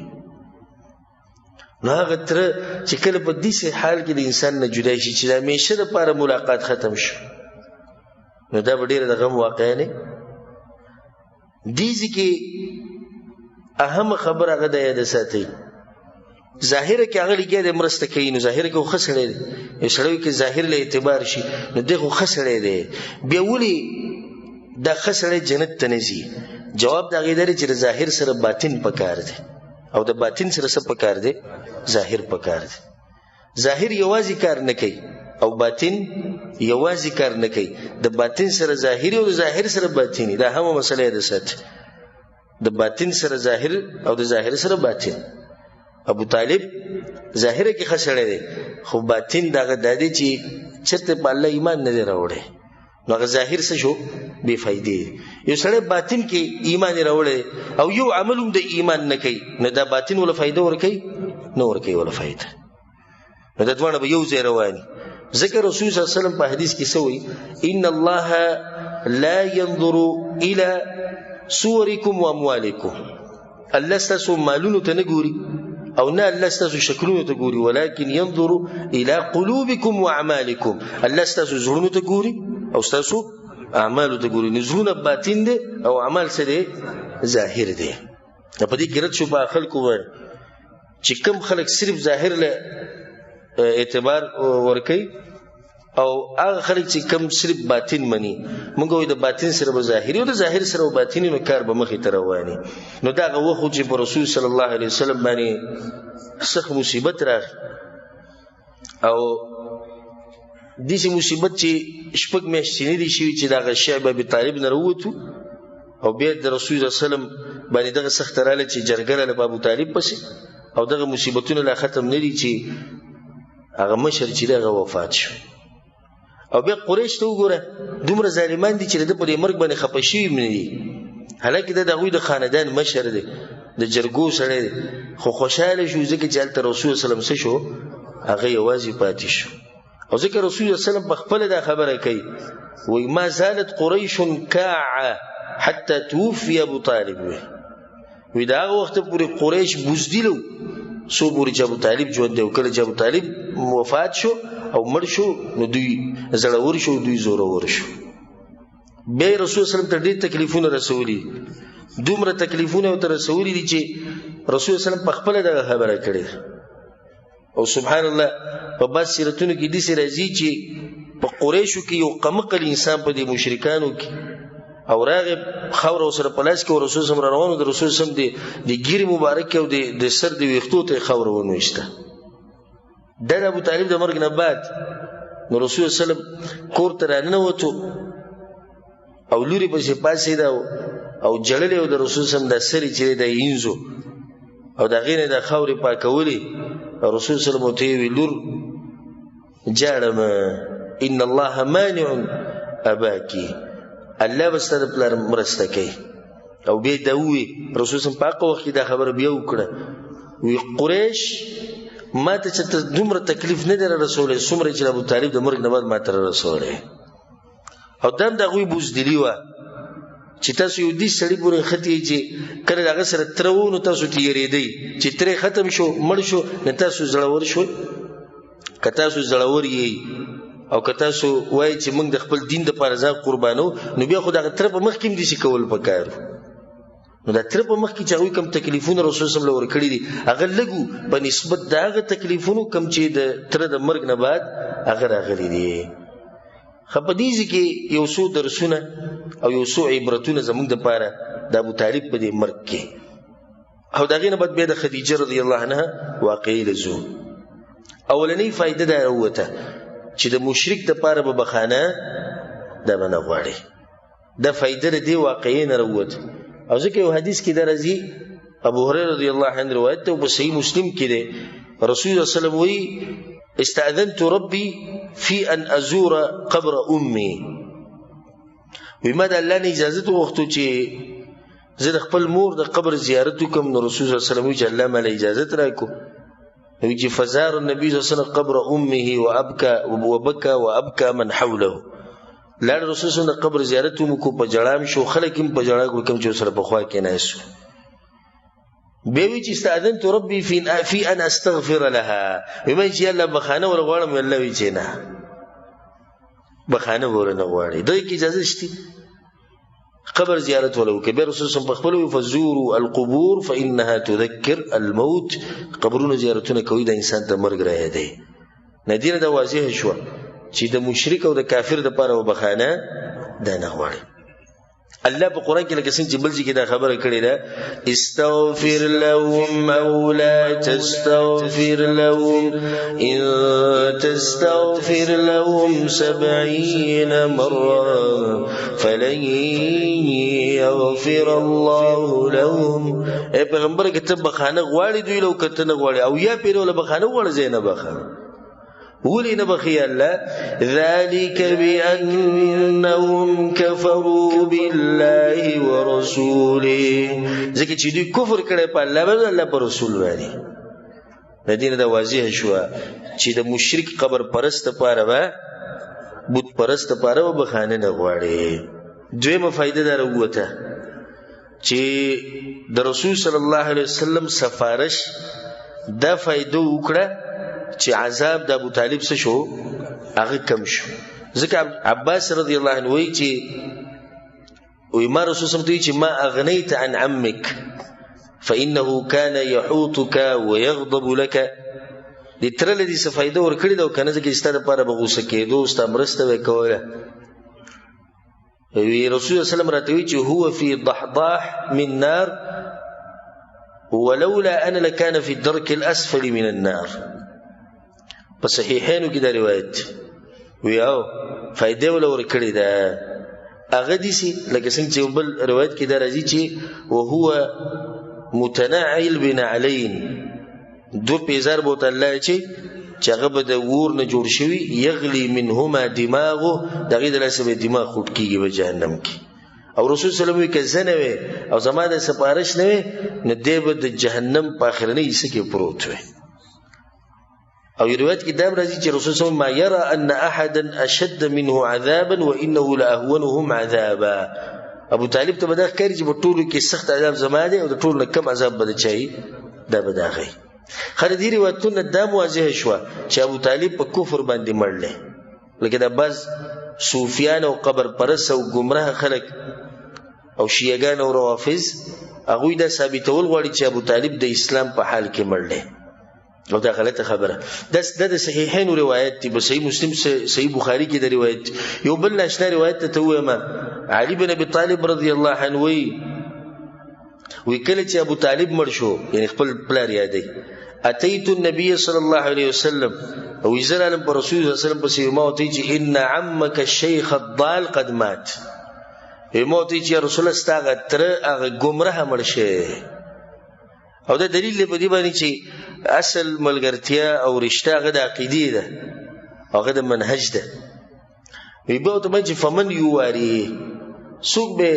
نو هغه تره چې کله په داسې حال کې د انسان نه جدا شي چې د همیشه دپاره ملاقات ختم شو، نو دا به ډېره د غم واقعه نه. دې ځای کې اهمه خبره هغه د یاده ساتئ. ظاهره کې هغه لګیا دی مرسته کوي، نو ظاهره کې خو ښه سړی دی، یو سړی کې ظاهر له اعتبار شي نو دی خو ښه سړی دی، بیا ولې دا ښه سړی جنت ته نه ځي؟ جواب د هغې دا دی چې د ظاهر سره باطن پکار دی، او د باطن سره څه پکار دی؟ ظاهر پکار دی. ظاهر یوازې کار نه کوي او باطن یوازې کار نه کوي. د باطن سره ظاهري او د ظاهر سره باطني، دا هم مسله ده سات. د باطن سره ظاهر او د ظاهر سره باطن. ابو طالب ظاهره کې خسړی دی، خو باطن دغه د دی چې چرته په الله ایمان نه دی راوړی، نو هغه ظاهر څه شو؟ بې فایدې. یو سړی باطن کې ایمان راوړی او یو عمل هم د ایمان نه کوي، نو دا باطن ولا فایده ورکوي؟ نه ورکوي ولا فایده. نو دا دواړه به یو ځای روان. ځکه رسول صلی الله علیه وسلم په حدیث کې څه وایي؟ ان الله لا ينظر الى صوركم واموالكم. الله ستاسو مالونو ته نه ګوري او نه الله ستاسو شکلونو ته ګوري، ولكن ينظر الى قلوبكم واعمالكم. الله ستاسو زړونو ته ګوري او ستاسو اعمالو ته ګوري. نو زړونه باطن دي او اعمال څه دي؟ ظاهر دي. په دې کې رد شو په خلکو باندې چې کم خلک صرف ظاهر له اعتبار ورکوي او هغه خلک چې کم صرف باطن مني. موږ وایو د باطن سره به ظاهري او د ظاهر سره به باطني، نو کار به مخې ته رواني. نو دا هغه وخت چې په رسول صلی الله علیه وسلم باندې سخت مصیبت راغی، او داسې مصیبت چې شپږ میاشتې نه دي شوي چې د هغه شعب ابي طالب نه راووتو، او بیا د رسول صلی الله علیه وسلم باندې دغه سخته راغله چې جرګه راغله په ابو طالب پسې، او دغه مصیبتونه لا ختم نه دي چې هغه مشر چې دی هغه وفات شو. او بیا قریش ته وګوره، دومره ظالمان دي چې د ده په دې مرګ باندې خفه شوي هم نه دي، حالانکه دا د هغوی د خاندان مشر دی، د جرګو سړی دی، خو خوشحاله شو ځکه چې هلته رسول صلی الله علیه وسلم څه شو؟ هغه یوازې پاتې شو. او ځکه رسول الله صلی الله علیه وسلم په خپله دا خبره کوي، وایي ما زالت قریش کاعه حتی توفي ابو طالب. وی د هغه وخته پورې قریش بزدل وو څو پورې چې ابو طالب ژوند دی، او کله چې ابو طالب وفات شو او مړ شو نو دوی زړور شو، دوی زورور شو. بیا رسول صلی الله علیه وسلم ته ډېر تکلیفونه رسولي، دومره تکلیفونه ورته رسولي دي چې رسول صلی الله علیه وسلم په خپله دغه خبره کړې. او سبحان الله په بعض سیرتونو کې داسې راځي چې په قریشو کې یو قمقل انسان په دې مشرکانو کې او راغی خاوره ورسره په لاس کې، او رسول سم روان، د رسول سم د ږیرې مبارک او د سر د ویښتو ته یې خاوره ونویسته. دا د ابو طالب د مرګ نه بعد نو رسول صلی الله علیه وسلم کور ته راننوتو او لوري پسې پاڅېده او ژړلی او د رسول سم د سر چې دی د اینځو او د هغې نه د خاورې پاکولې. او رسول صلی الله علیه وسلم ورته ویل، لور جاړه مه، ان الله مانع اباکي، الله به ستا د پلار مرسته کوي. او بیا دا ووی رسول سم په هغه وخت کې دا خبره بیا وکړه، وی قریش ما ته چې دومره تکلیف نه دی رسولی څومره چې ابو طالب د مرګ نه بعد ما ته رسولی. او دا هم د هغوی بزدلي وه چې تاسو یو دې سړي پورې نښتي یئ چې کله د هغه سره تره وو نو تاسو ترې یېرېدئ، چې ترې ختم شو مړ شو نو تاسو زړور شوئ. که تاسو زړور یئ او که تاسو وایئ چې موږ د خپل دین دپاره ځان قربانو، نو بیا خو د هغه تره په مخ کې هم داسې کول پکار. نو د تره په مخ کې چې هغوی کوم تکلیفونه رسول صلی الله علیه وسلم له ورکړي دي هغه لږ وو په نسبت د هغه تکلیفونو کوم چې د تره د مرګ نه بعد هغه راغلي دي. ښه، په دې ځای کې یو څو درسونه او یو څو عبرتونه زموږ دپاره د ابو طالب په دې مرګ کې، او د هغې نه بعد بیا د خدیجه رضی الله عنها واقعې له ځو. اولنۍ فایده دا راووته چې د مشرک دپاره به بخانه دا به نه غواړي. دا فایده د دې واقعې نه راووته. او ځکه یو حدیث کې دا راځي، ابو هريره رضی الله عنه روایت ته په صحیح مسلم کې دی، رسول الله صلی الله علیه وسلم وایي استأذنت ربي في أن أزور قبر أمي. وی ما د الله نه اجازه وغوښتو چې زه د خپل مور د قبر زیارت وکړم. نو رسول الله صلی الله علیه وسلم وایي چې الله ما له اجازه راکړو. وی چې فزار النبي صلی الله علیه وسلم قبر امه وابكى وبكى وابكى من حوله. لاړ رسول صلی الله علیه وسلم د قبر زیارت وکړو، په ژړا هم شو، خلک هم په ژړا کړو کوم چې ورسره په خوا کې ناست وو. بیا وی چې استأذنت ربي في ان استغفر لها. وی ما چې الله بخانه ور غواړم، الله وی چې نه بخانه ور نه غواړي، دوی کې اجازه شته قبر زیارت ولو کې. بیا رسول صلی په خپل فزوروا القبور فانها تذكر الموت. قبرونو زیارتونه کوي د انسان ته مرګ رايادوي. ندینه دا واضح شو چې د مشرک او د کافر د پاره وبخانه دا نه غواړي. الله په قران کې لکه څنګه چې بل ځای کې دا خبره کړې ده، استغفر لهم او لا تستغفر لهم ان تستغفر لهم 70 مره فلن يغفر الله لهم. اے پیغمبر، که ته بخانه غواړې دوی لو کته نه غواړې، او یا پیرو له بخانه غواړې، زه نه بخانه ولې نه بخي الله؟ ذلك بأنهم كفروا بالله ورسوله، ځکه چې دوی کفر کړی په الله باندې، الله پر رسول باندې. د دین دا واضح شو چې د مشرک قبر پرست لپاره به، بت پرست لپاره به بخانه نه غواړي. دویمه فائدہ دا راووته چې د رسول صلی الله علیه وسلم سفارش دا فائدہ وکړه چې عذاب د ابو طالب څه شو؟ هغه کم شو. ځکه عباس رضی الله عنه وایي چې وی ما رسول صلی الله چې ما اغنیت عن عمك فانه كان يحوطك ويغضب لك، دې تر لدی څه فائدہ ورکړي دا کنه، ځکه چې ستاسو لپاره به غوسه کېدو، ستا مرسته وکوله. وی رسول الله صلی الله علیه وسلم راته وی چې هو فی ضحضاح من نار ولولا انا لكان في الدرك الاسفل من النار. په صحیحینو کې دا روایت وی او فائدې ول ورکړي ده. هغه دي سي لکه څنګه چې بل روایت کې دا راځي چې وهو متنعل بنعلین، دو پیزار بوت الله چې هغه به د ور نه جوړ شوی، یغلی منهما دماغه، دغه د لاسه به دماغ خوټ کیږي په جهنم کې. او رسول صلی الله علیه وسلم که زه نه وی او زما د سفارش نه وی، نو دی به د جهنم په آخرنۍ حصه کې پروت وی. او روایت کې دا راځي چې رسول صلی الله علیه وسلم ما يرى ان احدا اشد منه عذابا وانه لاهونهم عذابا. ابو طالب ته به دا ښکاري چې په ټولو کې سخت عذاب زما دی او د ټولو نه کم عذاب به د چا وي، دا به د هغه وي. خو د دې روایتونه دا واضح شوه چې ابو طالب په کفر باندې مړ دی، لکه دا بعض صوفیان او قبر پرست او ګمراه خلک او شیعهګان او روافض، هغوی دا ثابتول غواړي چې ابو طالب د اسلام په حال کې مړ دی، او دا غلطه خبره. دا د صحیحینو روایت دی، په صحیح مسلم صحیح بخاری کې د روایت. یو بل ناشنا روایت ته وایم، علي بن ابي طالب رضی الله عنه وی وی کله چې ابو طالب مړ شو، یعنی خپل پلار یادوي، اتیت النبي صلی الله علیه وسلم، او زه رالم پر رسول الله صلی الله علیه وسلم پسې، ما ورته چې ان عمک الشیخ الضال قد مات. ما ورته چې رسول الله ستا هغه تره هغه ګمراه مړ شي. او دا دلیل دی په دې باندې چې اصل ملګرتیا او رشته هغه د عقیدې ده، هغه د منهج ده. وی بیا ورته چې فمن یواري، څوک به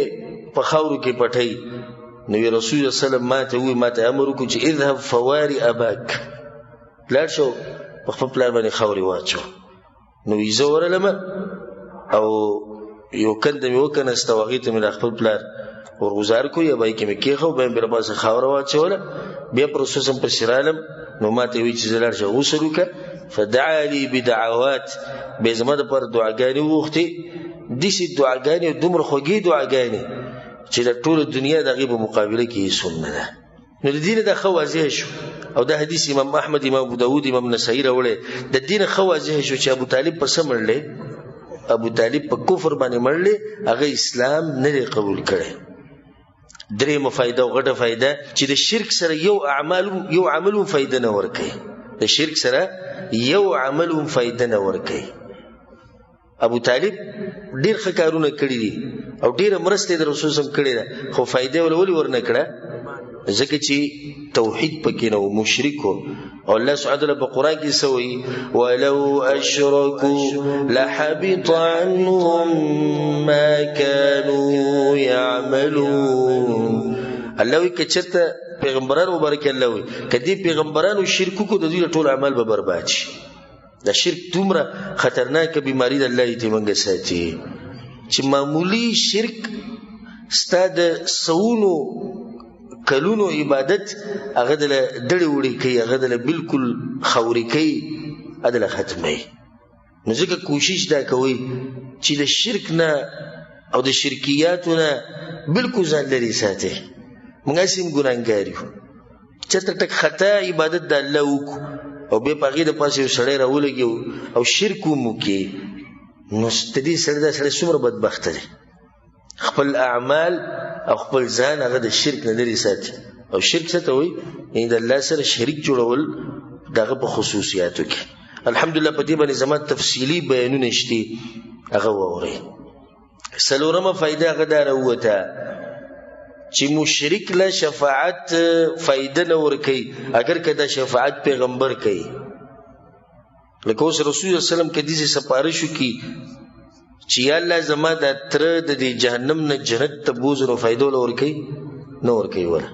په خاورو کې پټوي؟ نو رسول الله صلی الله علیه وسلم ما ته ووایي، ما ته امر وکړو چې اذهب فواري اباک، لاړ شو په خپل پلار باندې خاورې واچو. نو زه ورغلم او یو کنده مې وکنسته او هغې ته مې د خپل پلار ورغوځار کړو، یا به کې مې کېښود، بیا مې پرې پاسه خاوره واچوله. بیا پر رسول صلی پسې رالم، نو ما ته وایي چې زه لاړ شه غسل وکړه. فدعا لي بدعوات، بیا زما دپاره دعاګانې وغوښتې، داسې دعاګانې او دومره خوږې دعاګانې چې د ټوله دنیا د هغې په مقابله کې هېڅ هم نه ده. نو د دې نه دا ښه واضح شو، او دا حدیث امام احمد، امام ابو داود، امام نسائی راوړی، د دې نه ښه واضح شو چې ابو طالب په څه مړ دی؟ ابو طالب په کفر باندې مړ دی، هغه اسلام نه دی قبول کړی. درېیمه فایده او غټه فایده چې د شرک سره یو عمل هم فایده نه ورکوي، د شرک سره یو عمل هم فایده نه ورکوي. ابو طالب ډېر ښه کارونه کړي دي او ډېره مرسته یې د رسول صلی الله علیه وسلم کړې ده، خو فایده یې ولې ورنه کړه؟ ځکه چې توحید پکې نه و، مشرک و. او الله سبحانه وتعالی په قرآن کې څه وایي؟ ولو اشرکوا لحبط عنهم ما كانوا يعملون. الله وایي که چېرته پیغمبران مبارک الله وایي که دې پیغمبرانو شرک وکړو، د دوی ټول عمل به برباد شي. دا شرک دومره خطرناکه بیماری ده، الله یې ترې موږ ساتي، چې معمولي شرک ستا د سوونو کلونو عبادت هغه دله دړې وړې کوي، هغه دله بالکل خاورې کوي، هغه دله ختموي. نو ځکه کوشش دا کوئ چې د شرک نه او د شرکیاتو نه بالکل ځان لرې ساتئ. موږ هسې هم ګناهګار یو، چېرته ټک خطا عبادت د الله وکړو او بیا په هغې د پاسه یو سړی راولګي او شرک هم وکړي، نو د دې سړی دا سړی څومره بدبخته دی. خپل اعمال او خپل ځان هغه د شرک نه لرې ساتي. او شرک څه ته وایي؟ یعنی د الله سره شریک جوړول دغه په خصوصیاتو کې. الحمدلله په دې باندې زما تفصیلي بیانونه شته، هغه واورئ. څلورمه فایده هغه دا راووته چې مشرک له شفاعت فایده نه ورکوي، اګر که دا شفاعت پیغمبر کوي. لکه اوس رسول الله صلی الله علیه وسلم که داسې سفارش وکړي چې یا الله زما دا تره د دې جهنم نه جنت ته بوځه، نو فایده وله ورکوي؟ نه ورکوي وله.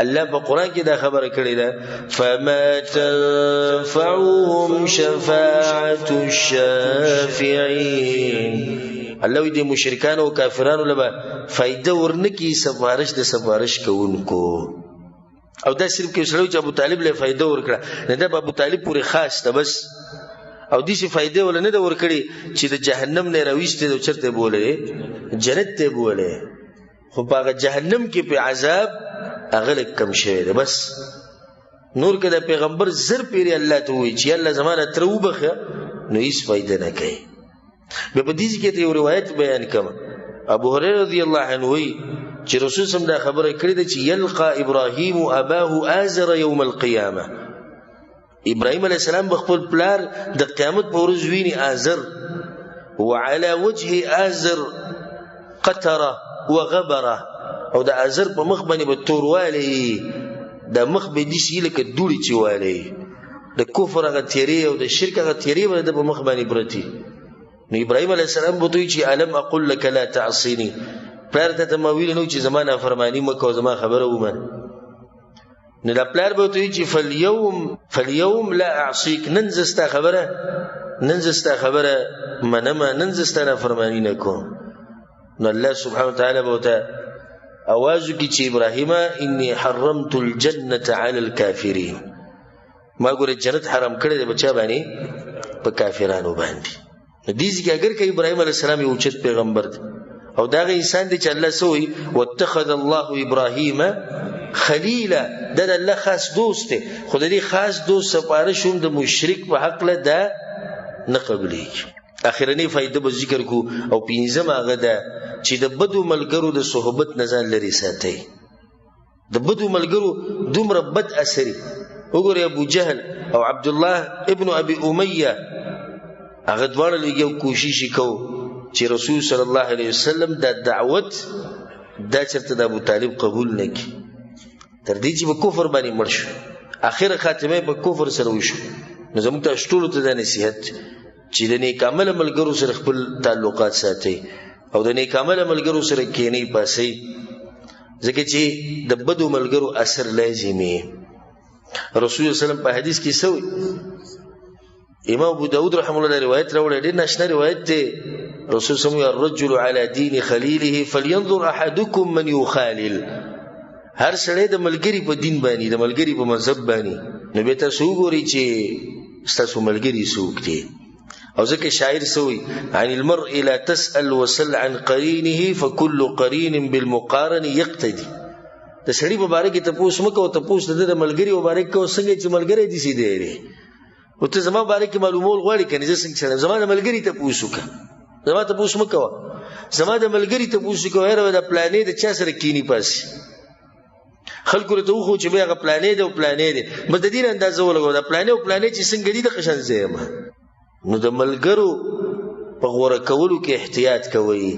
الله په قرآن کې دا خبره کړې ده، فما تنفعهم شفاعة الشافعين. الله وایي دې مشرکانو او کافرانو له به فایده ورنکړي سفارش د سفارش کوونکو. او دا صرف کې سړی چې ابو طالب له فایده ورکړه، نه دا ابو طالب پورې خاص ده بس. او داسې فایده وله نه ده ورکړې چې د جهنم نه راویستې ده، چېرته یې بولې؟ جنت ته یې بولې. خو په هغه جهنم کې په عذاب هغه لږ کم شوی دی بس. نور که د پیغمبر زر پیرې الله ته ووایي چې الله زما نه تره وبخښه، نو هیڅ فایده نه کوي. بیا په دې ځای کې یو روایت بیان کړم. ابو هريره رضی الله عنه وایي چې رسول سم دا خبره کړې ده چې یلقى ابراهیم اباه آزر یوم القیامه. ابراهیم علیه السلام به خپل پلار د قیامت په ورځ ویني آزر، وعلى وجه آزر قطره وغبره، او د آزر په مخ باندې به توروالی، د مخ به داسې لکه دوړې چې والی، د کفر هغه تیرې او د شرک هغه تیرې به د په مخ باندې پرتې. نو ابراهیم علیه السلام به ورته وایي چې الم اقل لک لا تعصیني، پلار ته ته ما ویلي نه چې زما نافرماني مه کوه، زما خبره ومنه. نو دا پلار به ورته وایي چې فالیوم لا اعصیک، نن زه ستا خبره، نن زه ستا خبره منمه، نن زه ستا نافرماني نه کوم. نو الله سبحانه وتعالی به ورته اواز وکړي چې ابراهیمه انی حرمت الجنة علی الکافرین، ما ګوره جنت حرام کړی دی په چا باندې؟ په کافرانو باندې. نو دې ځای کې اګر که ابراهیم علیه السلام یو اوچت پیغمبر دی او دا هغه انسان دی چې الله څه وایي؟ واتخذ الله ابراهیم خلیلا، دا د الله خاص دوست دی، خو د دې خاص دوست سفارش هم د مشرک په حقله دا نه قبلېږي. اخرنۍ فایده به ذکر کو او پنځمه هغه ده چې د بدو ملګرو د صحبت نه ځان لرې ساتئ. د بدو ملګرو دومره بد اثر، وګورئ ابو جهل او عبد الله ابن ابي امیه هغه دواړه لږ یو کوشش کوو چې رسول صلی الله علیه وسلم دا دعوت دا چرته د ابو طالب قبول نه کړي، تر دې چې په کفر باندې مړ شو، اخره خاتمه په کفر سره وشو. نو زموږ تاسو ټولو ته دا نصیحت چې د نیک عمله ملګرو سره خپل تعلقات ساتئ او د نیک عمله ملګرو سره کینئ پاسئ، ځکه چې د بدو ملګرو اثر لازمي. رسول الله صلی الله علیه وسلم په حدیث کې څه وایي؟ امام ابو داود رحمه الله روایت راوړی، ډېر ناشنا روایت دی. رسول صلی الله علیه وسلم الرجل على دین خلیله فلینظر احدکم من یخالل. هر سړی د ملګری په دین باندې، د ملګری په مذهب باندې، نو بیا تاسو وګورئ چې ستاسو ملګری څوک دی. او ځکه شاعر سوی عن المرء لا تسأل وسل عن قرینه فكل قرین بالمقارن يقتدي. د سړي په باره کې تپوس مه کوه، تپوس د ده د ملګري په باره کې کوه، څنګه چې ملګری دي سي دی. او ته زما باره کې معلومول غواړې که نه، زه څنګه سړی یم، زما د ملګري تپوس وکړه، زما تپوس مه کوه، زما د ملګري تپوس وکړه. یاره دا پلانې د چا سره کینی پاسي، خلکو ته وښو چې بیا هغه پلانې دی او پلانې دی، بس د دې نه اندازه ولګوه دا پلانې او پلانې چې څنګه دي دغه شان زه یم. نو د ملګرو په غوره کولو کې احتیاط کوئ،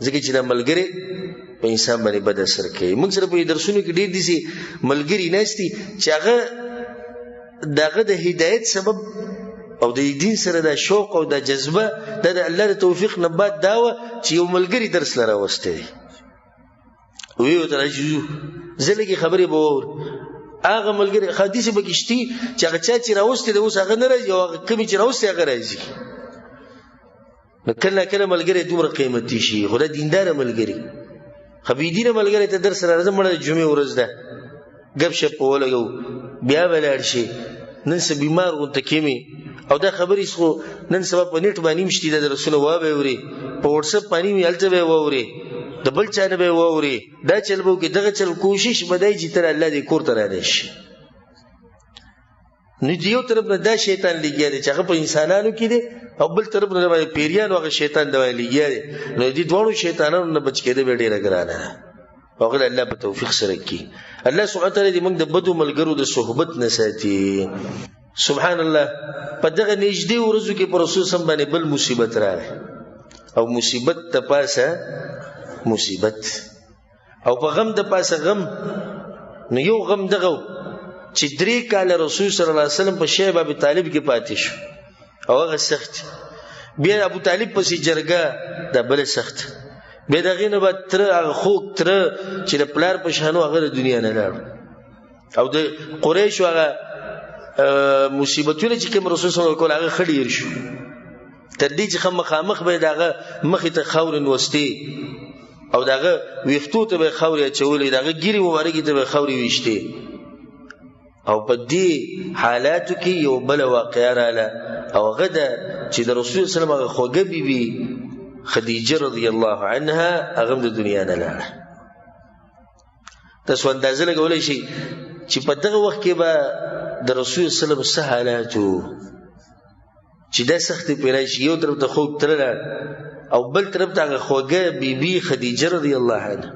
ځکه چې دا ملګری په انسان باندې بد اثر کوي. موږ سره په درسونو کې ډېر داسې ملګري ناست دي چې هغه د هغه د هدایت سبب او د دین سره دا شوق او دا جذبه دا د الله د توفیق نه بعد دا وه چې یو ملګري درس له راوستی دی، وی ورته راځي زه لږې خبرې به واورم. هغه ملګری ښه داسې پکې شتي چې هغه چا چې راوستی دی اوس هغه نه راځي، او هغه کومې چې راوستی هغه راځي. نو کله کله ملګری دومره قیمتي شي، خو دا دینداره ملګری، خو بېدینه ملګری ته درس راځم، مړه د جمعې ورځ ده، ګپ شپ په ولګو بیا به لاړ شي، نن څه بیمار غونته کې او دا خبرې خو نن سبا په نېټ باندې هم شتي، دا درسونه وابه اوري، په واټساپ باندې هم هلته به یې واوري، د بل چا نه به یې واوري، دا چل به وکړي دغه چل. کوشش به دی چې تر الله دې کور ته رانه شي. نو چې یو طرف نه دا شیطان لګیا دی چې هغه په انسانانو کې دی، او بل طرف نه باندې پیریانو هغه شیطان دی لګیا دی. نو دې دواړو شیطانانو نه بچ کېده به ډېره ګرانه ده. هغه الله په توفیق سره کی. الله سبحانه وتعالی دې موږ د بدو ملګرو د صحبت نه ساتي. سبحان الله، په دغه نږدې ورځو کې پر رسول سم باندې بل مصیبت راغی، او مصیبت ته پاسه مصیبت، او په غم د پاسه غم. نو یو غم دغه چې 3 کاله رسول صلی الله علیه وسلم په شیب ابي طالب کې پاتې شو، او هغه سخت. بیا ابو طالب پسې جرګه، دا بل سخت. بیا د هغې نه بعد تره، هغه خوږ تره چې د پلار په شانو هغه د دنیا نه لاړ. او د قریشو هغه مصیبتونه چې کوم رسول صلی الله علیه وسلم کول هغه ښه ډېر شو، تر دې چې ښه مخامخ به یې د هغه مخې ته خاورې نوستې، او د هغه ویښتو ته به یې خاورې اچولې، د هغه ږیرې مبارکې ته به یې خاورې ویشتې. او په دې حالاتو کې یو بله واقعه راله، او هغه ده چې د رسول صلی الله علیه وسلم هغه خوږه بیبي خدیجه رضی الله عنها هغه هم د دنیا نه لاړه. تاسو اندازه لګولی شئ چې په دغه وخت کې به د رسول صلی الله علیه وسلم څه حالات وو چې دا سختې پرې راشي. یو طرف ته خوږ تره لاړ، او بل طرف ته هغه خوږه بیبي خدیجه رضی الله عنها.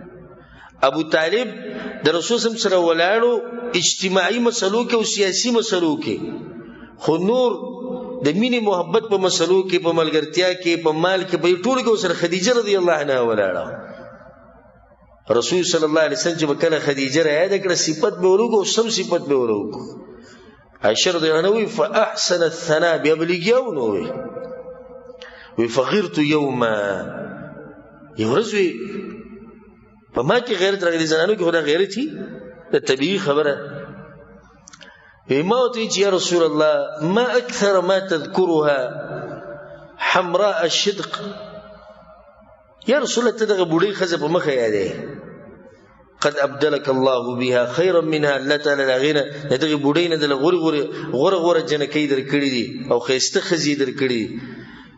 ابو طالب د رسول صلی الله علیه وسلم سره ولاړو اجتماعي مسلو کې او سیاسي مسلو کې، خو نور د مینې محبت په مسلو کې، په ملګرتیا کې، په مال کې، په ټولو کې سره خدیجه رضی الله عنها ولاړه. رسول صلی الله علیه وسلم چې به کله خدیجه را یاده کړه، صفت به ورکړو، سم صفت به ورکړو. عائشه رضی الله عنها وی فاحسن الثناء، بیا به لګیا و نو وی وی فغرت یوما، یو ورځ وی په ما کې غیرت راغلی. زنانو کې خو دا غیرت وي، د طبیعي خبره. وی ما ورته ویل چې یا رسول الله ما اکثر ما تذکرها حمراء الشدق، یا رسول الله ته دغه بوډۍ ښځه په مخه یادې، قد ابدلك الله بها خيرا منها، الله تعالی د هغې نه د دغې بوډۍ نه دله غورې غورې غوره غوره جنکۍ درکړي دي او ښایسته ښځې درکړي دي.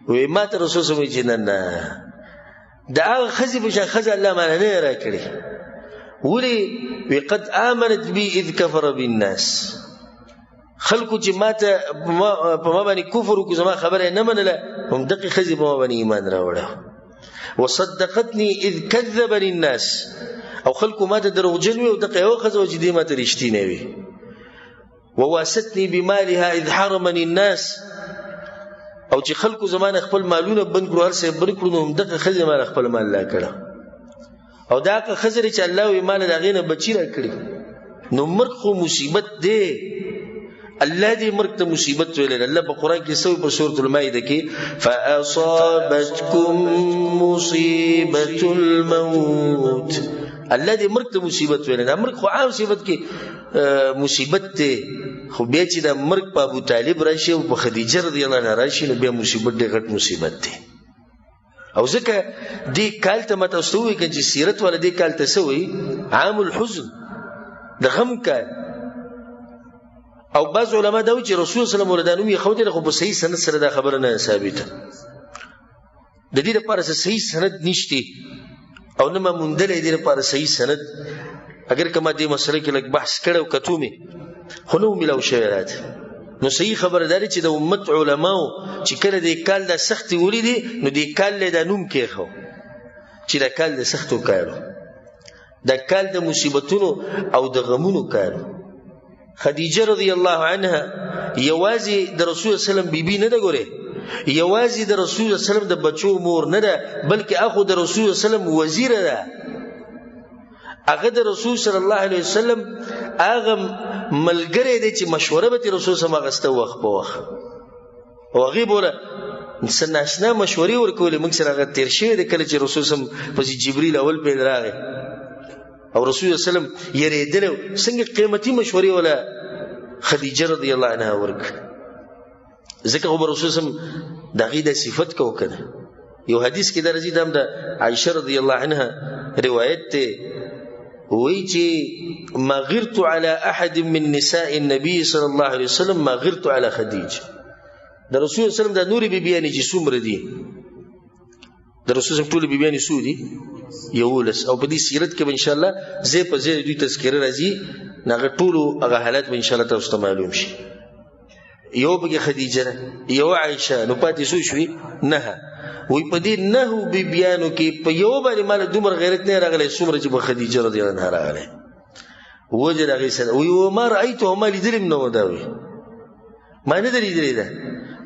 وی ما ته رسول صلی الله علیه وسلم چې نه نه، د هغه ښځې په شان ښځه الله ماله نه راکړې. ولې؟ وی قد آمنت بي اذ کفر بالناس، خلکو چې ما ته په ما باندې کفر وکړو، زما خبره یې نه منله، هم دقې ښځې په ما باندې ایمان راوړی. وصدقتني اذ كذبني الناس، او خلکو ما ته دروغجن وي او دقه یوه ښځه وه چې دې ما ته رښتینی وي. وواستني بمالها اذ حرمني الناس، او چې خلکو زما نه خپل مالونه بند کړو، هر څه یې بند کړو، نو همدغه ښځې ما نه خپل مال راکړه. او دا هغه ښځه چې الله وي ما له د هغې نه بچي راکړي. نو مرګ خو مصیبت دی، الله دې مرګ ته مصیبت ویلی. الله په قرآن کې څه وایي؟ په سورة المائده کې فأصابتكم مصیبة الموت، الله دې مرګ ته مصیبت ویلی. دا مرګ خو عام صفت کې مصیبت دی، خو بیا چې دا مرګ په ابو طالب راشي او په خدیجه رضی الله عنها راشي، نو بیا مصیبت ډېر غټ مصیبت دی. او ځکه دې کال ته ما تاسو ته وویل که چې سیرت والا دې کال ته څه وایي؟ عام الحزن، د غم کال. او بعض علما دا وایي چې رسول صلی الله علیه وسلم ورته دا نوم یې ښودلی، خو په صحیح سند سره دا خبره نه ثابته. د دې لپاره څه صحیح سند نشته او نه ما موندلی دې لپاره صحیح سند. اگر که ما دې مسله کې لږ بحث کړی او کتو مې، خو نه و میلاو شوی راته. نو صحیح خبره دا ده چې د امت علماو چې کله دې کال دا سختې ولیدې، نو دې کال له دا نوم کېښو چې دا کال د سختو کالو، دا کال د مصیبتونو او د غمونو کالو. خدیجه رضی الله عنها یوازې د رسول الله صلی الله علیه وسلم بیبي نه ده ګورې، یوازې د رسول الله صلی الله علیه وسلم د بچو مور نه ده، بلکې اخو د رسول الله صلی الله علیه وسلم وزیره ده. هغه د رسول صلی الله علیه وسلم هغه ملګری دی چې مشوره به ترې رسول صلی الله علیه وسلم اخیسته وخت په وخت، او هغې به ورله څه ناشنا مشورې ورکولې. موږ سره هغه تېر شوی دی کله چې رسول صلی الله علیه وسلم پسې جبریل اول پیل راغی او رسول الله صلی الله علیه وسلم یریدلی و، څنګه قیمتي مشورې وله خدیجه رضی الله عنها ورکړه. ځکه خو به رسول صلی الله علیه وسلم د هغې دا صفت کو که نه. یو حدیث کې دا راځي، دا هم د عایشه رضی الله عنها روایت دی، وایي چې ما غرت على احد من نساء النبي صلی الله علیه وسلم ما غرت على خدیجه. د رسول الله صلی الله علیه وسلم دا نورې بیبیانې چې څومره دي، د رسول الله ټولې بیبیانې څو دي؟ 11. او په دې سیرت کې به انشاءالله ځای په ځای د دوی تذکره راځي، نو هغه ټولو هغه حالات به انشاءالله تاسو ته معلوم شي. یو پکې خدیجه ده، یو عائشه، نو پاتې څو شوې؟ 9. وی په دې 9 بیبیانو کې په یو باندې مال دومره غیرت نه راغلی څومره چې په خدیجه رضی الله عنها راغلی. وجه د هغې سره وی وما رأیته، ما لیدلی هم نه وه دا، وی ما نه ده لیدلې ده.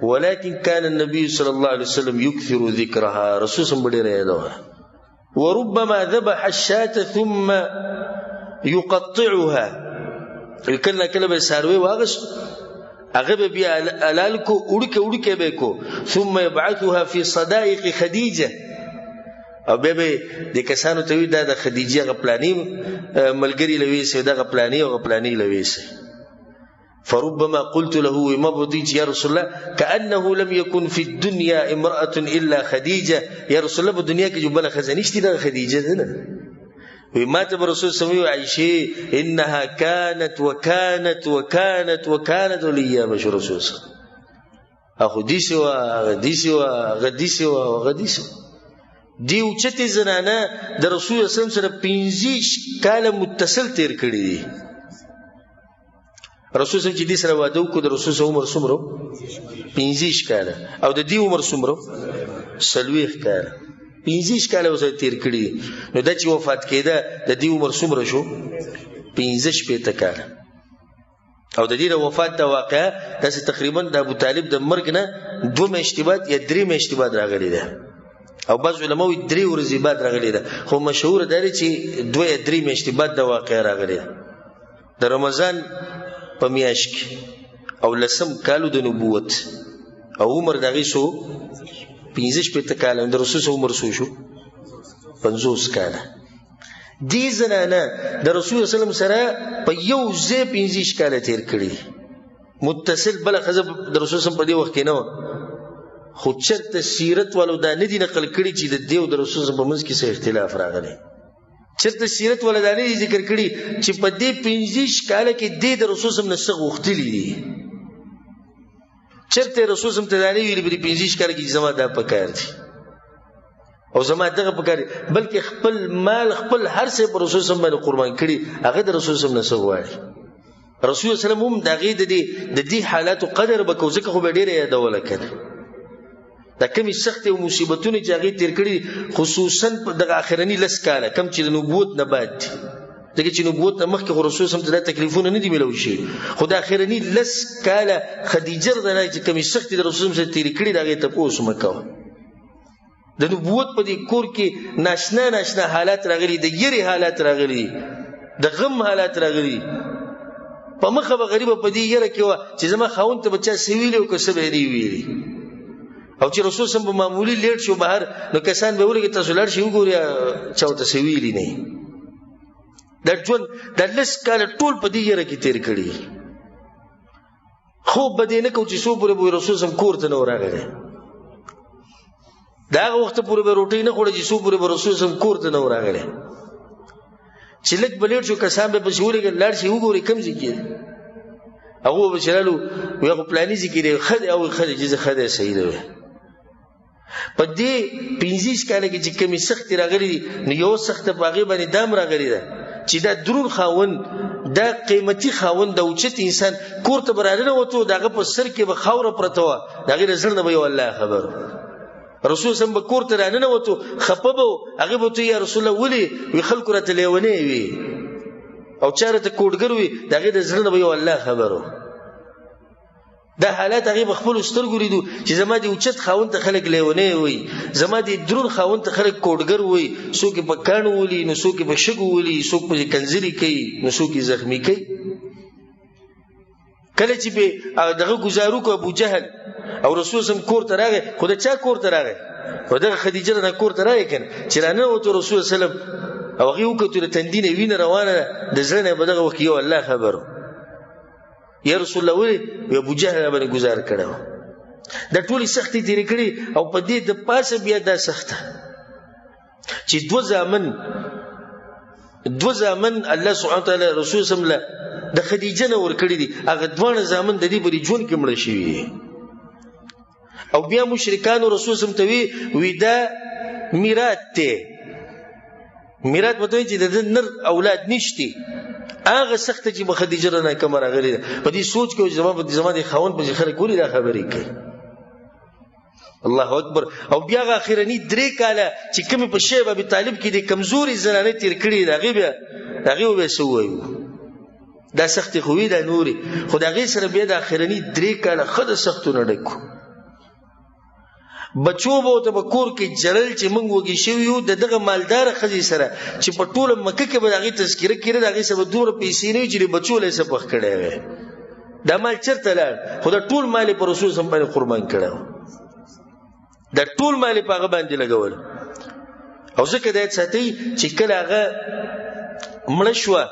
ولكن كان النبي صلى الله عليه وسلم يكثر ذكرها، رسول صلى الله عليه وسلم. وربما ذبح الشاة ثم يقطعها، کله کله به ساروی واغست هغه به بیا حلال کو، وړوکی وړوکی به کو، ثم يبعثها في صدائق خدیجه، او بیا به د کسانو ته وي دا د خدیجې هغه پلاني ملګري له ویسي، دغه پلاني او هغه پلاني له ویسي. فربما قلت له ما بديت يا رسول الله كأنه لم يكن في الدنيا امرأة إلا خديجة، يا رسول الله په دنیا کې جو بله ښځه نشته دغه خدیجه ده نه. وی ما ته به رسول صلی الله علیه وسلم عایشې انها كانت وكانت وكانت وكانت ولیا به شو رسول صلی اخو داسې وه، هغه داسې وه، هغه داسې وه، هغه داسې وه. دې اوچتې زنانه د رسول الله صلی الله علیه وسلم سره 25 کاله متصل تیر کړي دي. رسول صلی چې دې سره واده وکړو، د رسول صلی عمر څومره؟ 25 کاله. او د دې عمر څومره؟ 40 کاله. 25 کاله ورسره تیر کړي. نو دا چې وفات کېده د دې عمر څومره شو؟ 65 کاله. او د دې د وفات د واقعه داسې تقریبا د ابو طالب د مرګ نه 2 میاشتې بعد یا 3 میاشتې بعد راغلې ده، او بعض علماء وایي 3 ورځې بعد راغلې ده، خو مشهوره دا ده چې 2 یا 3 میاشتې بعد د واقعه راغلې ده، د رمضان په میاشت کې او لسم کالو د نبوت، او عمر د هغې څو؟ 65 کاله. د رسول صلی عمر څو شو؟ 50 کاله. دې زنانه د رسول صلی الله علیه وسلم سره په یو ځای 25 کاله تیر کړي متصل. بله ښځه د رسول صلی په دې وخت کې نه وه، خو چېرته سیرت والو دا نه دي نقل کړي چې د دې او د رسول صلی په منځ کې څه اختلاف راغلی. چېرته سیرت والا دا نه دي ذکر کړي چې په دې 25 کاله کې دې د رسول صلی نه څه غوښتلي دي. چېرته رسول صلی ته دا نه ویلي په دې 25 کاله کې چې زما دا پکار دي او زما دغه پکار دي، بلکې خپل مال خپل هر څه پر رسول صلی باندې قربان کړي، هغه د رسول صلی نه څه غواړي. رسول صلی هم د هغې د دې حالاتو قدر به کوو، ځکه خو به ډېره یادوله که نه. دا کومې سختې او مصیبتونه چې هغې تېر کړي، خصوصا په دغه آخرني 10 کاله کوم چې د نبوت نه بعد دي، ځکه چې نبوت نه مخکې خو رسول صلی ته دا تکلیفونه نه دي میلاو شوي، خو د آخرني 10 کاله خدیجه رضی الله عنها چې کومې سختې د رسول سره تېرې کړي، د هغې تپوس مه کوه. د نبوت په دې کور کې ناشنا ناشنا حالات راغلي، د یرې حالات راغلي، د غم حالات راغلي. په مخه به غریبه په دې یره کې وه چې زما خاوند ته به چا څه ویلي او که څه به یې نه ویلي. او چې رسول سم په معمولي لیټ شو بهر، نو کسان به ولګي تاسو لاړ شئ وګورئ چا ورته څه ویلي نه. دا ژوند دا 10 کاله ټول په دې یره کې تېر کړي. خوب به دې نه کو چې څو پورې به رسول سم کور ته نه و راغلی. د هغه وخته پورې به روټۍ نه خوړه چې څو پورې به رسول سم کور ته نه و راغلی. چې لږ به لیټ شو کسان به پسې ولګېدل، لاړ شئ وګورئ کوم ځای کې دی. هغو به چې رالو وایي خو پلاني ځای کې دی، ښه دی، او ښه دی چې زه ښه دی صحیح دی. په دې 25 کاله کې چې کومې سختې راغلې دي، نو یوه سخته په هغې باندې دا هم راغلې ده چې دا درون خاوند، دا قیمتي خاوند، دا اوچت انسان کور ته به راننوتو، د هغه په سر کې به خاوره پرته وه، د هغې له زړه نه به یو الله خبر. رسول سم به کور ته راننوتو، خفه به و، هغې به ورته ویل، یا رسول الله ولې؟ وي خلکو راته لیونی وي او چا راته کوډګر وي، د هغې د زړه نه به یو الله خبر و. دا حالات هغې په خپلو سترګو لیدو چې زما دې اوچت خاوند ته خلک لیونی وي، زما دې درون خاوند ته خلک کوډګر وي، څوک یې په کاڼو ولي، نو څوک یې په شګو ولي، څوک پسې کنځلې کوي، نو څوک یې زخمي کوي. کله چې پې دغه ګزار وکړو ابو جهل او رسول سم کور ته راغی، خو د چا کور ته راغی؟ خو دغه خدیجه نه کور ته راغی که نه، چې راننوتو رسول سلم او هغې وکتو د تندي نه وینه روانه ده، د زړه نه په دغه وخت کې یو الله خبر و. یا رسول الله ولې؟ وایي ابو جهل را باندې ګزار کړی و. دا ټولې سختې تېرې کړې او په دې د پاسه بیا دا سخته چې دوه زامن الله سبحانه وتعالی رسول سم له د خدیجه نه ورکړي دي، هغه دواړه زامن د دې په دې ژوند کې مړه شوي دي. او بیا مشرکانو رسول سم ته وی وی دا میرات دی، میرات به ته وایي چې د ده نر اولاد نشتي، هغه سخته چې په خدیجه نه کوم راغلی په دې سوچ کې چې زما په زما د خاون په خلک ولې دا خبرې کوي. الله اکبر. او بیا هغه اخرنی درې کاله چې کومې په شیب ابي طالب کې د کمزوري زنانه تیر کړي، د هغې بیا د هغې به څه ووایو؟ دا سختې خو وي دا نورې، خو د هغې سره بیا د اخرني درې کاله ښه د سختو نه ډک. بچو به ورته په کور کې ژړل چې موږ وږي شوي یو د دغه مالداره ښځې سره چې په ټوله مکه کې به د هغې تذکره کېده، د هغې سره به دومره پیسې نه وي چې د بچو له یې څه پخ کړی وی. دا مال چېرته لاړ؟ خو دا ټول مال یې په رسول سم باندې قربان کړی، دا ټول مال یې په هغه باندې لګول. او ځکه دا یاد ساتئ چې کله هغه مړه شوه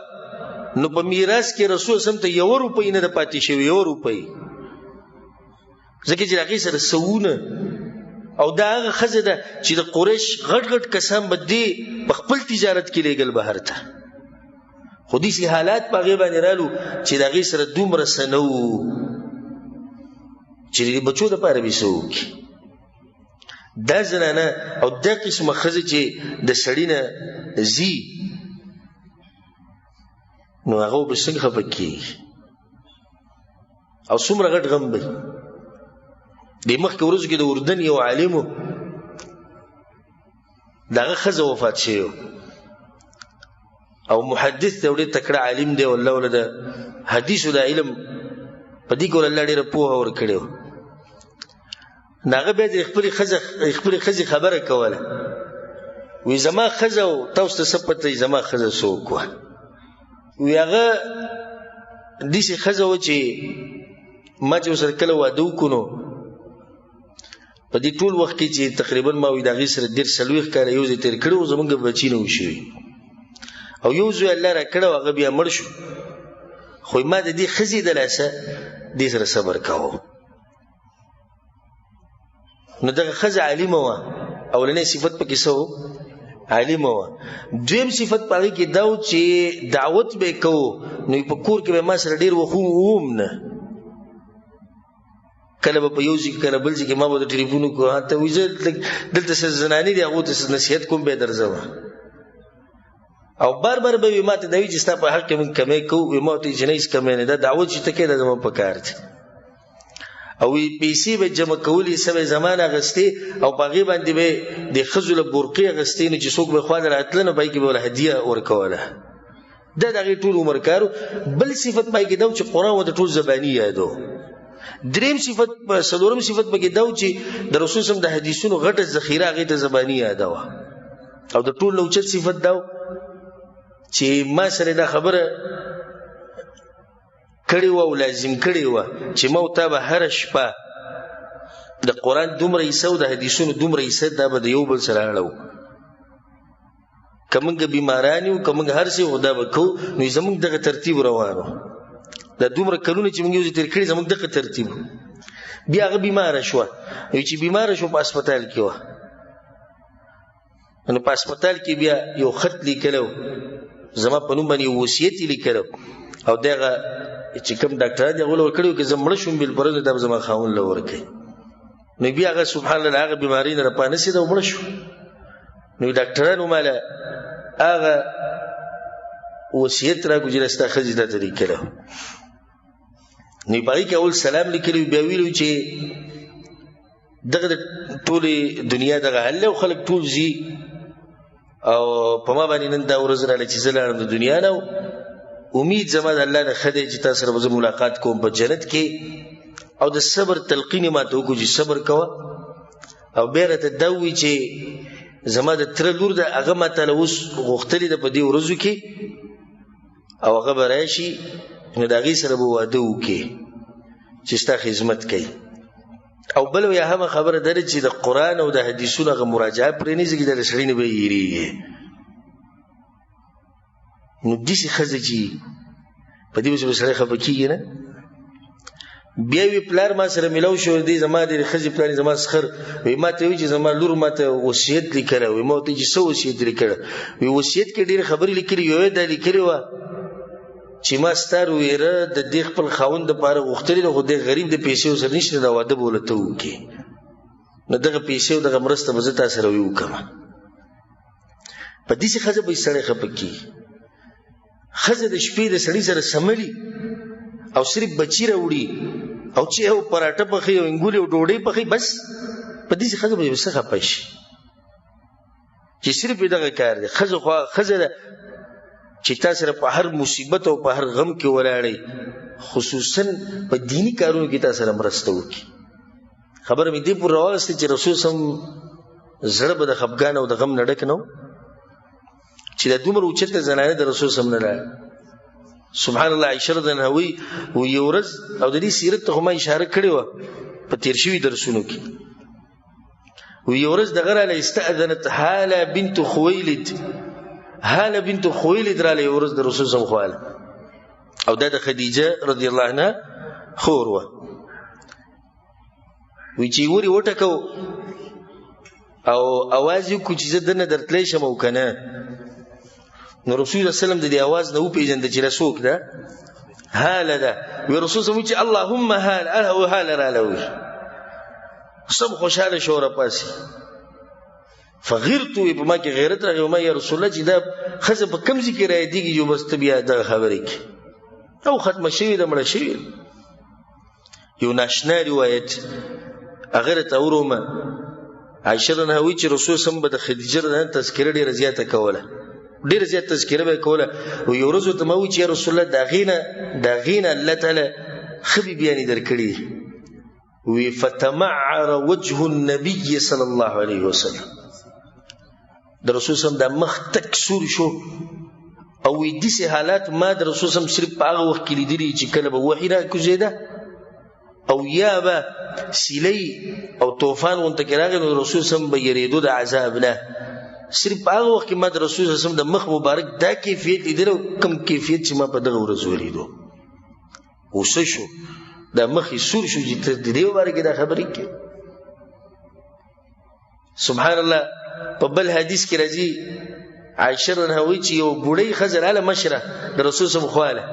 نو په میراث کې رسول سم ته یوه روپۍ نه ده پاتې شوې، یوه روپۍ، ځکه چې هغې سره سوونه. او دا هغه ښځه ده چې د قریش غټ غټ کسان به دې په خپل تجارت کې لېږل بهر ته، خو داسې حالات په هغې باندې رالو چې د هغې سره دومره څه نه وو چې د بچو دپاره به څه وکړي. دا زنانه او دا قسمه ښځې چې د سړي نه ځي نو هغه به څنګه خفه کېږي او څومره غټ غم به. د مخکې ورځو کې د اردن یو عالم و، د هغه ښځه وفات شوې او محدث دی، ډېر تکړه عالم دی، والله وله د حدیثو د علم په دې کې الله ډېره پوهه ورکړې وه. نو هغه بیا د خپلې ښځې خبره کوله، وی زما ښځه او تاسو ته څه پته زما ښځه څوک وه؟ وی هغه داسې ښځه وه چې ما چې ورسره کله واده وکړو نو په دې ټول وخت کې چې تقریبا ما وی د هغې سره 40 40 کاله یو ځای تېر کړی و، زمونږ بچي نه وو شوي او یو زوی الله راکړی و، هغه بیا مړ شو. خو ما د دې ښځې د لاسه دې سره صبر کاوه. نو دغه ښځه عالمه وه، اولنی صفت پکې څه و؟ عالمه وه. دویم صفت په هغې کې دا و چې دعوت به یې کوو، نو په کور کې به ما سره ډېر وخت وم نه، کله به په یو ځای کې کله بل ځای کې ما به د ټلیفون وکړو، ته وایي زه دلته څه زنانې دي هغو ته څه نصیحت کوم بیا درځم. او بار بار به وي ما ته دا وي چې ستا په حق کې موږ کمی کوو، وي ما ورته چې نه هېڅ کمی نه، دا دعوت چې ته کوې دا زما په کار دی. او وی پیسې به جمع کولې، څه به زمانه اخیستې او په هغې باندې به د ښځو له برقې اخیستې، نو چې څوک به خوا ته راتله نو په هغې کې به ورله هدیه ورکوله. دا د هغې ټول عمر کار و. بل صفت په هغې کې دا و چې قرآن ورته ټول زباني یادو. دریم صفت، څلورم صفت پکې دا و چې د رسول سم د حدیثونو غټه ذخیره هغې ته زباني یاده وه. او د ټول نه اوچت صفت دا و چې ما سره دا خبره کړې وه او لازم کړې وه چې ما او تا به هره شپه د قرآن دومره حصه او د حدیثونو دومره حصه دا به د یو بل سره اړوو. که موږ بیماران یو، که موږ هر څه خو دا به کوو، نو زموږ دغه ترتیب روان و. دا دومره کلونه چې موږ یو ځای تېر کړي زموږ دغه ترتیب. بیا هغه بیماره شوه، نو چې بیماره شوه په هسپتال کې وه، نو په هسپتال کې بیا یو خط لیکلی و زما په نوم باندې، یو وصیت یې لیکلی او دغه چې کوم ډاکټران دي هغو له ورکړی و که زه مړه شوم بالفرض دا به زما خاوند له ورکوي. نو بیا هغه سبحان الله هغه بیمارۍ نه راپانسېده او مړه شو. نو ډاکټرانو ماله هغه وصیت راکړو چې ستا ښځې درته لیکلی. نو په هغې کې اول سلام لیکلی، بیا ویلو چې دغه د ټولې دنیا دغه حل او خلک ټول ځي او په ما باندې نن دا ورځ راغله چې زه لاړم د دنیا نه، امید زما د الله نه ښه دی چې تا سره به زه ملاقات کوم په جنت کې، او د صبر تلقین یې ماته وکړو چې صبر کوه. او بیا راته دا ووایي چې زما د تره لور ده، هغه ما ته له اوس غوښتلې ده په دې ورځو کې، او هغه به راشي نو د هغې سره به واده وکړي چې ستا خدمت کوي. او بل یا هم خبره ده چې د قرآن او د حدیثونو هغه مراجعه پرې نه ځي، د سړي نه به هېرېږي. نو داسې ښځه چې په دې به سړی خفه کېږي نه. بیا وی پلار ما سره ملاو شو، دې زما د ښځې پلار زما سخر وی ما ته وی چې زما لور ما ته وصیت لیکلی، وی ما ته چې څه وصیت لیکلی؟ وی وصیت کې ډېرې خبرې لیکلي، یوه یې دا لیکلې وه چې ما ستا ویره د دې خپل خاوند دپاره غوښتلې ده، خو دی غریب د پیسې سره نشته، دا واده به ورته وکړي، نو دغه پیسې او دغه مرسته به زه تا سره وی وکړم. په داسې ښځه به یې سړی خفه کېږي. ښځه د شپې د سړي سره سملي او صرف بچی راوړي او چې یو پراټه پخوي او انګولې او ډوډۍ پخوي، بس په دې ښځه به یې څه خفه شي چې صرف دغه کار دی. ښځه خو ښځه ده چې تا سره په هر مصیبت او په هر غم کې ولاړی، خصوصا په دیني کارونو کې تا سره مرسته وکړي. خبره مې دې پورې راواخیسته چې رسول سم زړه به د خفګان او د غم نه ډک نه و، چې دا دومره اوچته زنانه د رسول سم نه لاړه. سبحان الله. عائشه رضی الله عنها وایي، یو ورځ، او د دې سیرت ته خو ما اشاره کړې وه په تېر شوي درسونو کې، یو ورځ دغه راله استأذنت هاله بنت خویلد، هاله بنت خویلد راله یو ورځ د رسول سم خواله، او دا د خدیجه رضی الله عنها خور وه. وی چې وري وټکو او اواز یې کو چې زه دنه درتلی شم او که نه. نو رسول الله سلام د دې اواز نه وپېژند چې دا څوک ده، هاله ده. وی رسول سم چې اللهم هاله اله هاله راله. وی سم خوشاله شو راپاسي. فغیرت، وی په ما کې غیرت راغی. ما یا رسول الله چې دا ښځه په کوم ځای کې رايادېږي چې بس ته بیا دغه خبرې کوې او ختمه شوې ده، مړه شوې. یو ناشنا روایت هغه راته اورم. عائشه رضی الله چې رسول سم به د خدیجه رضی الله تذکره ډیره زیاته کوله، ډیره زیاته تذکره به کوله. او یو ورځ ته ما وی چې رسول الله د هغې نه الله تعالی ښه بیانې درکړي. وی فتمعر وجه النبي صلی الله علیه وسلم، د رسول سم د مخ تک سور شو. او وی داسې حالات ما د رسول سم صرف په هغه وخت کې لیدلي چې کله به وحي را کوزېده او یا به سیلۍ او طوفان غونته کې راغی، نو رسول سم به یریدو د عذاب نه. صرف په هغه وخت کې ما د رسول سم د مخ مبارک دا کیفیت لیدل کوم کیفیت چې ما په دغه ورځ ولیدو. غوسه شو، دا مخ یې سور شو چې ته د دې باره کې دا خبرې کوې. سبحان الله. په بل حدیث کې راځي، عائشه رضی الله وایي چې یو بوډۍ ښځه راله مشره د رسول سم خواله،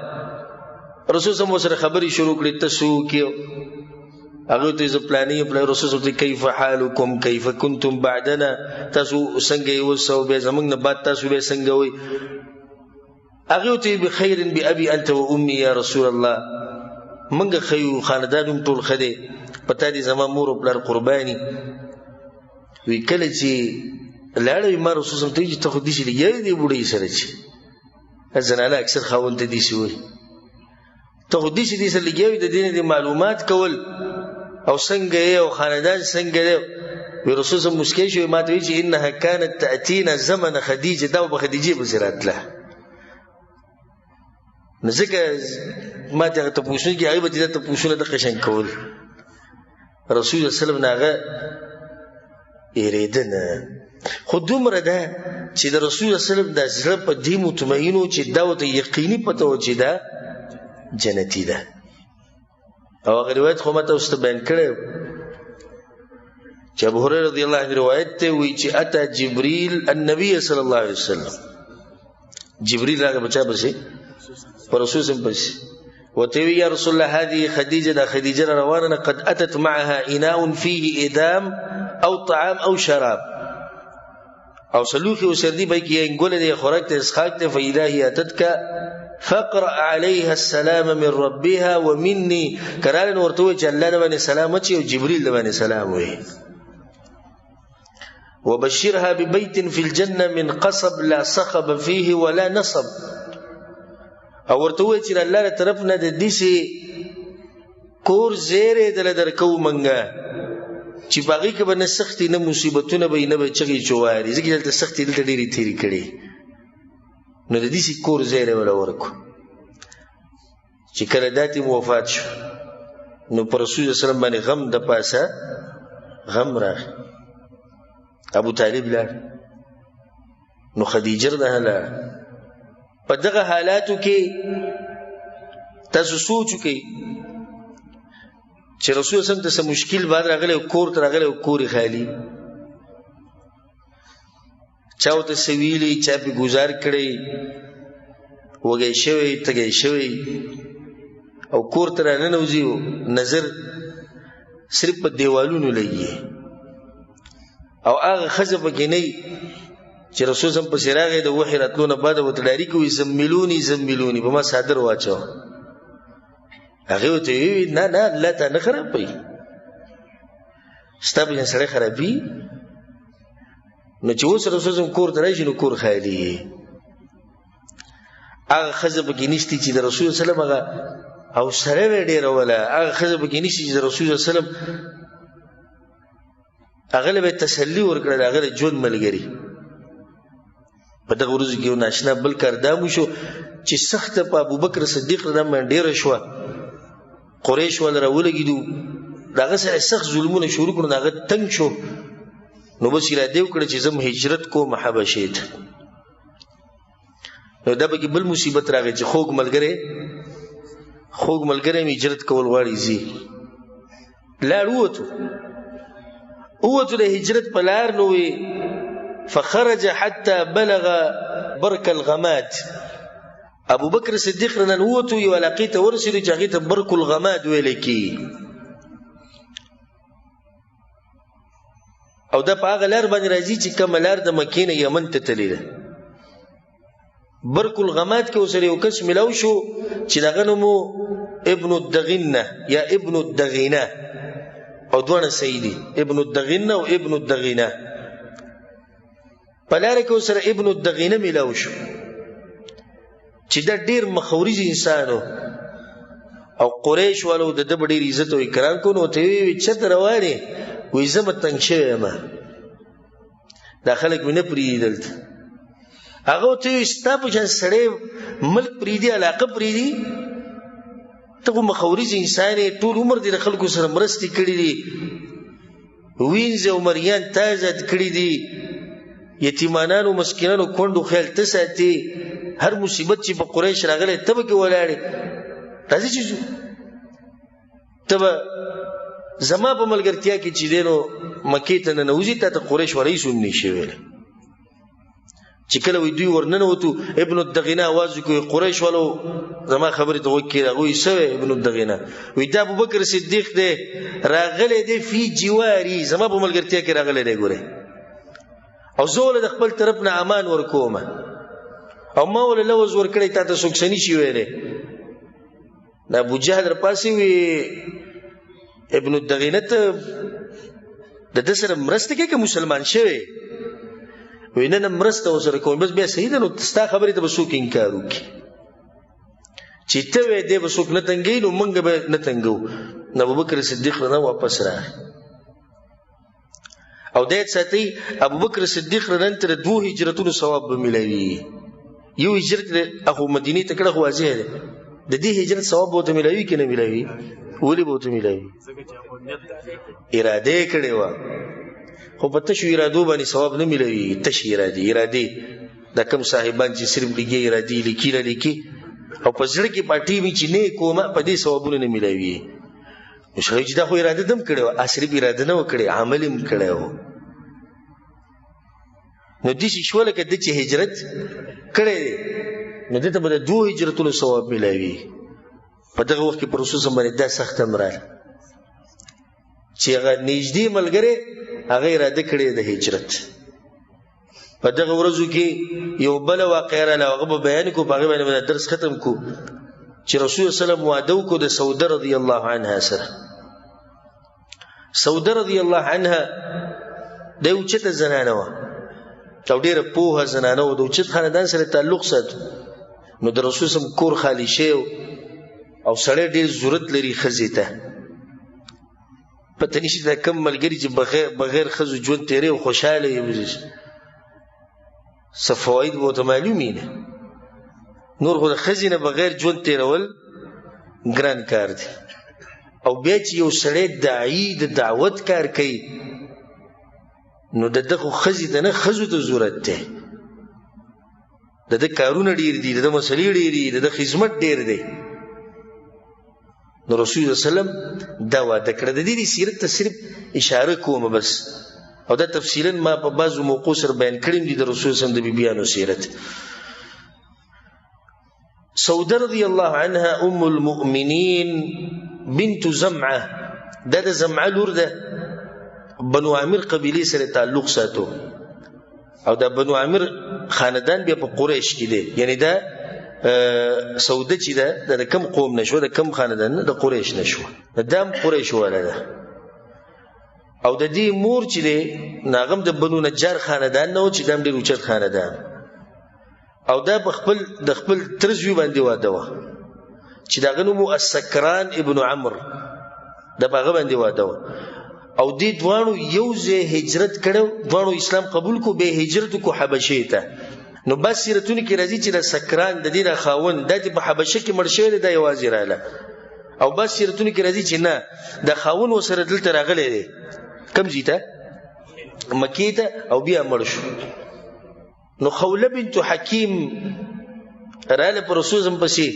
رسول سم ورسره خبرې شروع کړې، ته څوک یې؟ هغه ته زه پلانې یم پلان. رسول سم ته کیف حالکم کیف کنتم بعدنا، تاسو څنګه یې اوس او بیا زموږ نه بعد تاسو بیا څنګه وئ؟ هغه ته بخیر بأبي انت و امي یا رسول الله، منګه ښه یو، خاندان هم ټول ښه دی، په تا دې زما مور او پلار قرباني. وی کله چې لاړه وي، ما رسول سم ته چې ته خو داسې لګیا یې دې بوډۍ سره، چې زنانه اکثر خاوند ته داسې وایي، ته خو داسې دې سره لګیا وي، د دې نه دې معلومات کول او څنګه یې او خاندان څنګه دی. وی رسول سم مسکی شو، ما ته وی چې انها كانت تأتينا زمن خدیجه، دا په خدیجې پسې راتله. نو ځکه ما ته هغه تپوسونه کې هغې به دا تپوسونه دغه شان کول. رسول الله صلی الله علیه وسلم نه هغه یېرېده نه، خو دومره ده چې د رسول الله صلی الله علیه وسلم د زړه په دې مطمئن و چې دا ورته یقیني پته وه چې دا جنتي ده. او هغه روایت خو ما تاسو ته بیان کړی چې ابو هريره رضی الله عنه روایت ته وی چې اتا جبريل النبي صلی الله علیه وسلم، جبريل راغی بچا پسې پر رسول سم پسې وته وی یا رسول الله هذه خدیجه، دا خدیجه روانه، قد اتت معها اناء فيه ادام او طعام او شراب، او سلوخي او سردي به کې انګول دی، خوراک ته، اسخاک ته، فاذا هي اتتك فقرأ عليها السلام من ربها ومني. کرال ورته وی چې الله باندې سلام اچي او جبريل باندې سلام وي. وبشرها ببيت في الجنة من قصب لا صخب فيه ولا نصب. او ورته وی چې الله له طرف نه د دې کور زیرې دل درکو منګه چې باغی کې به نه سختي نه مصیبتونه به نه به چغې چواري، ځکه دلته سختي دلته ډېرې تېرې کړي. نو د دې کور زیرې ولا ورکو چې کله داتې وفات شو، نو پر رسول الله صلی الله علیه وسلم باندې غم د پاسه غم راغی. ابو طالب لاړ، نو خدیجه رضی الله په دغه حالاتو کې تاسو سوچ وکړئ چې رسول سم ته څه مشکل بعد راغلی، کور ته راغلی، کور یې خالي، چا ورته څه ویلي، چا پې ګوزار کړی، وږی شوی، تږی شوی، او کور ته راننوځي، نظر صرف په دیوالونو لګي او هغه ښځه پکې نه چې رسول سم پسې راغی د وحي راتلو نه بعد ورته ډاري کوي، زملوني زملوني، په ما څادر واچوه. هغې ورته وویل نه نه، الله تا نه خرابوي، ستا په شان سړی خرابي. نو چې اوس رسول سم کور ته راشي نو کور خالي، هغه ښځه پکې نشته چې د رسول صلی الله علیه وسلم هغه او سره وې ډېره وله، هغه ښځه پکې نشته چې د رسول صلی الله علیه وسلم هغه له به تسلي ورکړه، د هغه د ژوند ملګري. په دغه ورځو کې یو ناشنا بل کار دا وشو چې سخته په ابوبکر صدیق رضی الله عنه ډېره شوه، قریش والا راولګېدو، د هغه سره سخت ظلمونه شروع کړو، نو هغه تنګ شو، نو بس اراده یې وکړه چې زه هجرت کوم حبشې ته. نو دا پکې بل مصیبت راغی چې خوږ ملګری مې هجرت کول غواړي، ځي لاړ ووتو د هجرت په لار. نو فخرج حتى بلغ برك الغماد، ابو بکر صدیق رضی الله ووتو یو علاقې ته ورسېدو چې هغې ته برک الغماد ویل کېږي، او دا په هغه لار باندې راځي چې کومه لار د مکې نه یمن ته تللې ده. برک الغماد کې ورسره یو کس ملاو شو چې د هغه نوم ابن الدغنه یا ابن الدغینه، او دواړه صحیح دي، ابن الدغنه او ابن الدغینه. په لاره کې ورسره ابن الدغینه ملاو شو چې دا ډېر مخوریز انسان و، او قریش والو د ده به ډېر عزت او اکرام کو، نو ورته یې وویل چېرته روان یې؟ وایي زه به تنګ شوی یم، دا خلک مې نه پرېږدي دلته. هغه ورته وویل ستا په شان سړی ملک پرېږدي، علاقه پرېږدي، ته خو مخوریز انسان یې، ټول عمر دې د خلکو سره مرستې کړې دي، وینځې او مریان تا ازاد کړي دي، یتیمانانو مسکینانو کونډو خیال ته ساتي، هر مصیبت چې په قریش راغلی ته به کې ولاړې، راځي چې ځو، ته به زما په ملګرتیا کې چې دی نو مکې ته ننوځي، تا ته قریش والا هېڅ هم نشي ویلی. چې کله وی دوی ورننوتو، ابن الدغینه اواز وکړ، قریش والو زما خبرې ته غوږ کړه. هغوی څه وی؟ ابن الدغینه وی دا ابوبکر صدیق دی، راغلی دی فی جواري، زما په ملګرتیا کې راغلی دی، ګوره، او زه له د خپل طرف نه امان ورکوم، او ما ول لوز ورکړی، تا ته څوک څه نشي ویلی. د ابو جهل راپاسې وی ابن الدغینه ته د ده سره مرسته کوي که مسلمان شوی؟ وی نه نه مرسته ورسره کوم، بس بیا صحیح ده، نو ستا خبرې ته به څوک انکار وکړي چې ته وې دی به څوک نه تنګوي، نو موږ به نه تنګوو. نو ابوبکر صدیق نه واپس راغی، او د ساتي ابوبکر صدیق رضی تر دوه هجرتونو ثواب به ملوي. یو هجرت اخو مدینه ته کړه، خو واضح ده د دې هجرت ثواب به ته ملوي کې نه ملوي؟ ولې به ته ملوي؟ اراده کړې و، خو په تشو ارادو باندې ثواب نه ملوي. تش اراده دا کم صاحبان چې صرف لګي ارادي لیکي نه لیکي، او په زړه کې پټي وي چې نه کومه، په دې ثوابونه نه ملوي. نو سړی چې دا خو اراده دم کړې وه، صرف اراده نه وکړې، عمل هم کړی و. نو داسې شوه لکه ده چې هجرت کړی دی، نو ده ته به د دوو هجرتونو ثواب میلاوي. په دغه وخت کې پر رسول صلی باندې دا سخت امر راغی چې هغه نږدې ملګری هغه اراده کړې د هجرت. په دغه ورځو کې یو بل واقعه راغله، هغه به بیان کو، په هغې باندې به درس ختم کو، چې رسول الله صلی الله علیه وسلم وعده وکړو د سوده رضی الله عنها سره. سوده رضی الله عنها د اوچته زنانه وه او ډېره پوهه زنانه وه، د اوچت خاندان سره تعلق ساتو. نو د رسول سم کور خالی شوی او سړی ډېر ضرورت لري ښځې ته. پته نشي دا کم ملګري چې بغیر ښځو ژوند تېروي او خوشحاله وي، څه فواید به ورته معلوم وي نه. نور خو د ښځې نه بغیر ژوند تېرول ګران کار دی. او بیا چې یو سړی داعي د دعوت کار کوي، نو د ده خو ښځې ته نه، ښځو ته ضرورت دی. د ده کارونه ډېر دي، د ده مسلې ډېرې دي، د ده خدمت ډېر دی. نو رسول الله صلی الله علیه وسلم دا وعده کړه. د دې سیرت ته صرف اشاره کوم بس، او دا تفصیلا ما په بعضو موقعو سره بیان کړي دي د رسول الله صلی الله علیه وسلم د بیبیانو سیرت. سوده رضی الله عنها ام المؤمنین بنت زمعه، دا د زمعه لور ده، بنو عامر قبیلې سره تعلق ساتو. او دا بنو عامر خاندان بیا په قریش کې دی، یعنی دا سوده چې ده د کم قوم نشو، د کم خاندان نه، د قریش نشو، دا هم قریش والا ده. او د دې مور چې دی نو هغه هم د بنو نجار خاندان نه و، چې دا هم ډېر اوچت خاندان. او دا په خپل د خپل تره زوی باندې واده وه چې د هغه نوم و السکران ابن عمر، دا په هغه باندې واده وه. او دې دواړو یو ځای هجرت کړو، دواړو اسلام قبول کو، به هجرت کو حبشې ته. نو بس سیرتونو کې راځي چې د سکران د دې د خاوند دا چې په حبشه کې مړ شوی دی، دا یوازې راله. او بس سیرتونو کې راځي چې نه، د خاوند ورسره دلته راغلی دی، کوم ځای ته؟ مکې ته، او بیا مړ شو. نو خوله بنت حکیم راله پر رسول زم پسې،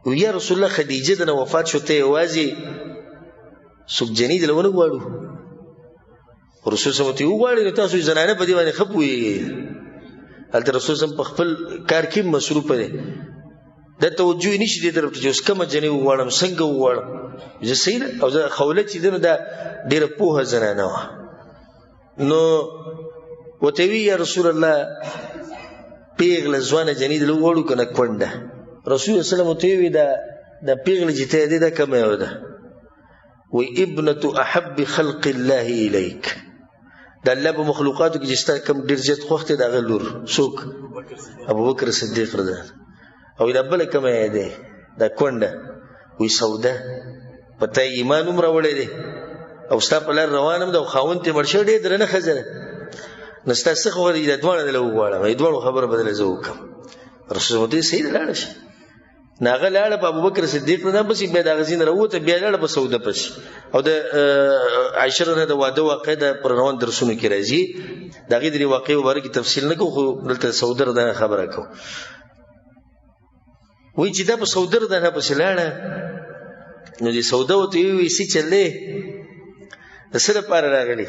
وی یا رسول الله خدیجه د وفات شو، ته یوازې څوک جنې دله ونه غواړو؟ رسول سم ته وغواړي، نو تاسو زنانه په دې باندې ښه پوهېږئ. هلته رسول سم په خپل کار کې مصروف دی، دا توجه یې نشي دې طرف ته چې اوس کومه جنې وغواړم، څنګه وغواړم. زه صحیح ده. او زه خوله چې ده نو دا ډېره پوهه زنانه وه. نو ورته وی یا رسول الله پیغله ځوانه جنې دله وغواړو که نه کونډه؟ رسول الله صلی الله علیه وسلم ورته وویل دا پیغله چې ته دی دا کومه یوه ده؟ وی ابنة احب خلق الله الیک، د الله په مخلوقاتو کې چې ستا کوم ډېر زیات خوښ دی د هغه لور څوک؟ ابوبکر صدیق رضی الله. او دا بله کومه یې دی دا کونډه؟ وی سوده، په تا ایمان هم راوړی دی او ستا په لار روان هم ده او خاوند ترې مړ شوی، ډېر درنه ښځه ده، نو ستا څه خوښه ده چې دا دواړه دله وغواړم، دې دواړو خبره به دله زه وکړم. رسول الله صحیح ده، لاړه شي. نو هغه لاړه په ابوبکر صدیق نه پسې، بیا د هغه ځای نه راووته، بیا لاړه په سوده پسې. او د عایشه رضی د واده واقع د پر روان درسونو کې راځي، د هغې د دې واقعې مبارکې کې تفصیل نه کوو، خو دلته سوده رضی خبره کوو. وایي چې دا په سوده رضی نه پسې لاړه، نو دې سوده ورته وویل څه چل دی، د څه لپاره راغلی؟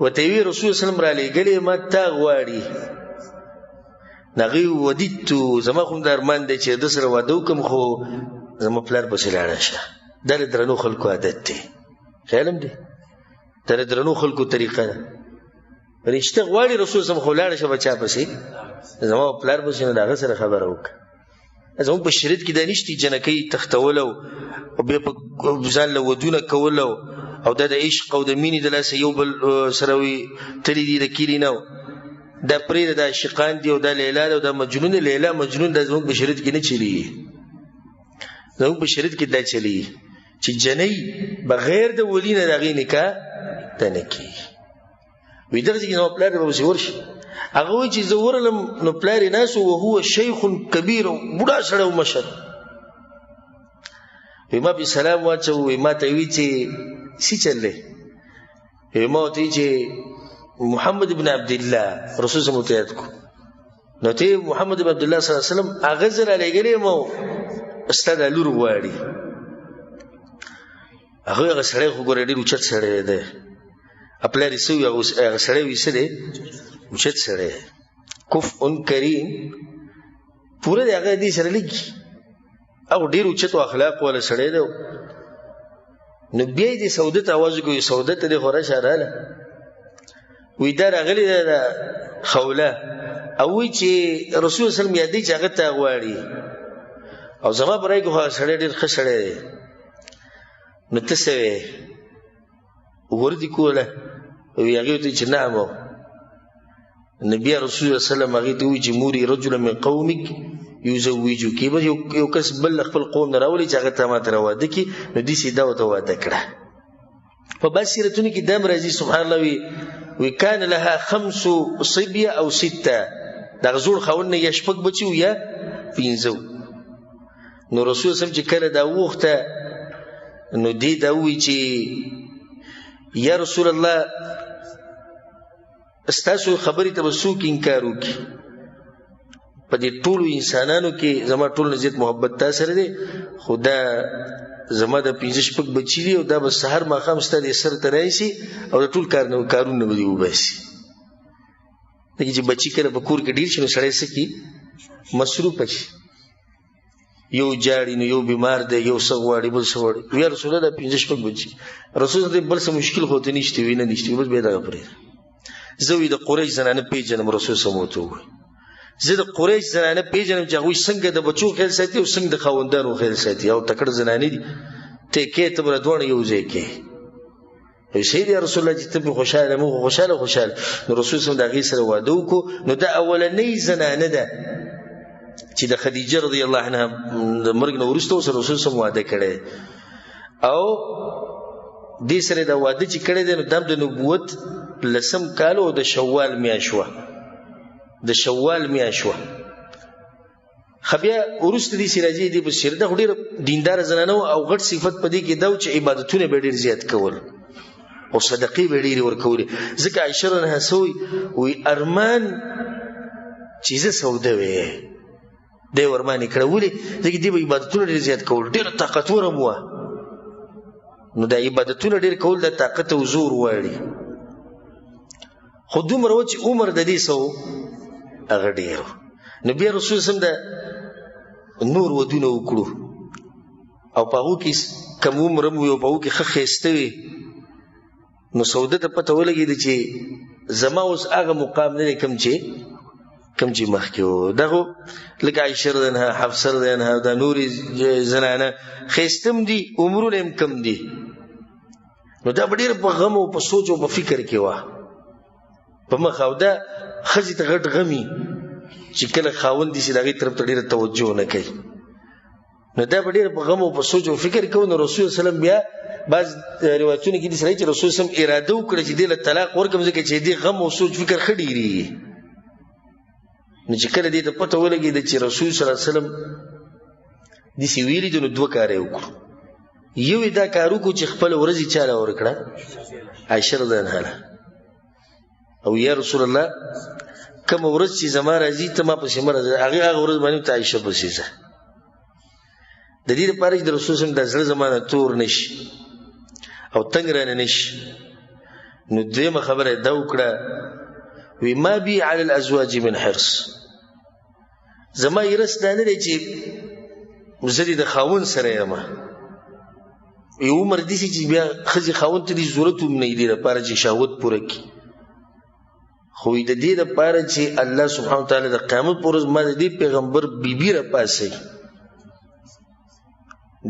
ورته ویل رسول الله صلی الله علیه وسلم رالیږلی ما تا غواړي. هغې ودیتو زما خو هم دا ارمان دی چې ده سره واده وکړم، خو زما پلار پسې لاړه شه. دا د درنو خلکو عادت دی، خیال هم دی، دا د درنو خلکو طریقه ده. رشته غواړي رسول سم خو لاړه شه بچا پسې، زما پلار پسې، نو د هغه سره خبره وکړه. زموږ په شریعت کې دا نشته جنکۍ تښتول او بیا په ځان له ودونه کول او دا د عشق او د مینې د لاسه یو بل سره وي تللي دي د کلي نه، دا پرېږده، دا عاشقان دي او دا لیلا ده او دا مجنون دی. لیلا مجنون دا زموږ په شریعت کې نه چلیږي. زموږ په شریعت کې دا چلیږي چې جنۍ بغیر د ولي نه د هغې نکاح ته نه کېږي. وی دغه ځای کې زما پلار به پسې ورشي. هغه وایي چې زه ورغلم نو پلار یې ناست و، وهو شیخ کبیر، بوډا سړی و مشر. وی ما پې سلام واچو، وی ما ته وی چې څه چل دی؟ وی ما ورته وی چې محمد بن عبد الله رسول صلی الله علیه وسلم کو. نو ته محمد بن عبد الله صلی الله علیه وسلم هغه زه رالیږلی یم او ستا دا لور غواړي. هغه هغه سړی خو ګوره ډېر اوچت سړی دی، پلار یې څه وي؟ هغه سړی وي څه دی؟ اوچت سړی، کفء کریم، پوره دی هغه دې سره لګي او ډېر اوچتو اخلاق والا سړی دی. نو بیا یې دې سوده ته اواز وکړو، سوده ته دې خو راشه راله. وایي دا راغلې ده دا خوله، او وایي چې رسول الله صلی الله علیه وسلم یادوي چې هغه ته غواړي، او زما په رایه کې خو هغه سړی ډېر ښه سړی دی، نو ته څه وایې؟ وردي کوله. وی هغې ته چې نعم. نو بیا رسول الله صلی الله علیه وسلم هغې ته وویل چې موري رجلا من قومک یزوجک، بس یو کس بل خپل قوم نه راولي چې هغه ته ما ته واده کړي. نو داسې دا ورته واده کړه. په بعض سیرتونو کې دا هم راځي سبحان الله، وی کان لها خمس صبیه او سته، دغه زوړ خاوند نه یا شپږ بچي وو یا پنځه وو. نو رسول سم چې کله دا وغوښته نو دې دا وویل چې یا رسول الله ستاسو خبرې ته به څوک انکار وکړي؟ په دې ټولو انسانانو کې زما ټول نه زیات محبت تا سره دی، خو دا زما د پنځه شپږ بچي دي او دا به سهار ماښام ستا دې سر ته راشي او د ټول کارونه به دې وباسي. ځکه چې بچي کله په کور کې ډېر شي نو سړی څه کړي؟ مصروفه شي. یو جاړي نو یو بیمار دی، یو څه غواړي بل څه غواړي. یا رسول الله دا پنځه شپږ بچي، رسول الله بل څه مشکل خو ته نشته، وي نه نشته، بس بیا دغه پرېږده. زه وی د قریش زنانه پیژنم. رسول سم ورته وویل زه د قریش زنانه پیژنم چې هغوی څنګه د بچو خیال ساتي او څنګه د خاوندانو خیال ساتي، او تکړه زنانې دي، ته کې ته به دواړه یو ځای کې. وی سید یا رسول الله چې ته په خوشحاله، موږ خوشحاله خوشحاله. نو رسول سم د هغې سره واده وکړو. نو دا اولنۍ زنانه ده چې د خدیجه رضی الله عنها د مرګ نه وروسته ورسره رسول سم واده کړی، او دې سره د واده چې کړی دی نو دم د نبوت لسم کال او د شوال میاشت وه، د شوال میاشت وه. خو بیا وروسته دې سي راځي دې په سیر ده، خو ډېره دینداره زنانه وه او غټ صفت په دې کې دا و چې عبادتونه به ډېر زیات کول او صدقې به ډېرې ورکولې. ځکه عایشه رضی الله عنها څه وایي؟ وایي ارمان چې زه سوده وی، دی ارمان یې کړی. ولې؟ ځکه دې به عبادتونه ډېر زیات کول، ډېره طاقتوره هم وه. نو دا عبادتونه ډېر کول د طاقت او زور غواړي. خو دومره و چې عمر د دې څه و، هغه ډېر و. نو بیا رسول سم د نور ودونه وکړو او په هغو کې کم عمر هم وي او په هغو کې ښه ښایسته وي. نو سوده ته پته ولګېده چې زما اوس هغه مقام نه دی کوم چې مخکې و. دغه لکه عایشه رضی الله عنها، حفصه رضی الله عنها، دا نورې زنانه ښایسته هم دي، عمرونه هم کم دي. نو دا به ډېر په غم او په سوچ او په فکر کې وه په مخه. او دا ښځې ته غټ غمي چې کله خاوند دي چې د هغې طرف ته ډېره توجه نه کوي. نو دا به ډېر په غم او په سوچ او فکر کې وه. نو رسول الله صلی الله علیه وسلم بیا بعض روایتونو کې داسې راځي چې رسول صلی الله علیه وسلم اراده وکړه چې دې له طلاق ورکړم، ځکه چې دې غم او سوچ فکر ښه ډېرېږي. نو چې کله دې ته پته ولګېده چې رسول صلی الله علیه وسلم داسې ویلي دي، نو دوه کاره یې وکړو. یو یې دا کار وکړو چې خپله ورځ یې چا له ورکړه؟ عایشه رضی الله عنها. او یا رسول الله کومه ورځ چې زما راځي ته ما پسې مه راځه، هغې هغه ورځ باندې ته عایشه پسې ځه. د دې لپاره چې د رسول صلی الله علیه وسلم د زړه زما نه تور نه شي او تنګ رانه نه شي. نو دویمه خبره یې دا وکړه، وی ما بي علی الازواج من حرص، زما حرص دا نه دی چې زه دې د خاوند سره یم. یو عمر داسې چې بیا ښځې خاوند ته دې ضرورت هم نه وي دې لپاره چې شهوت پوره کړي، خو د دې لپاره چې الله سبحانه وتعالی د قیامت پر ورځ ما د دې پیغمبر بیبي راپاڅوي،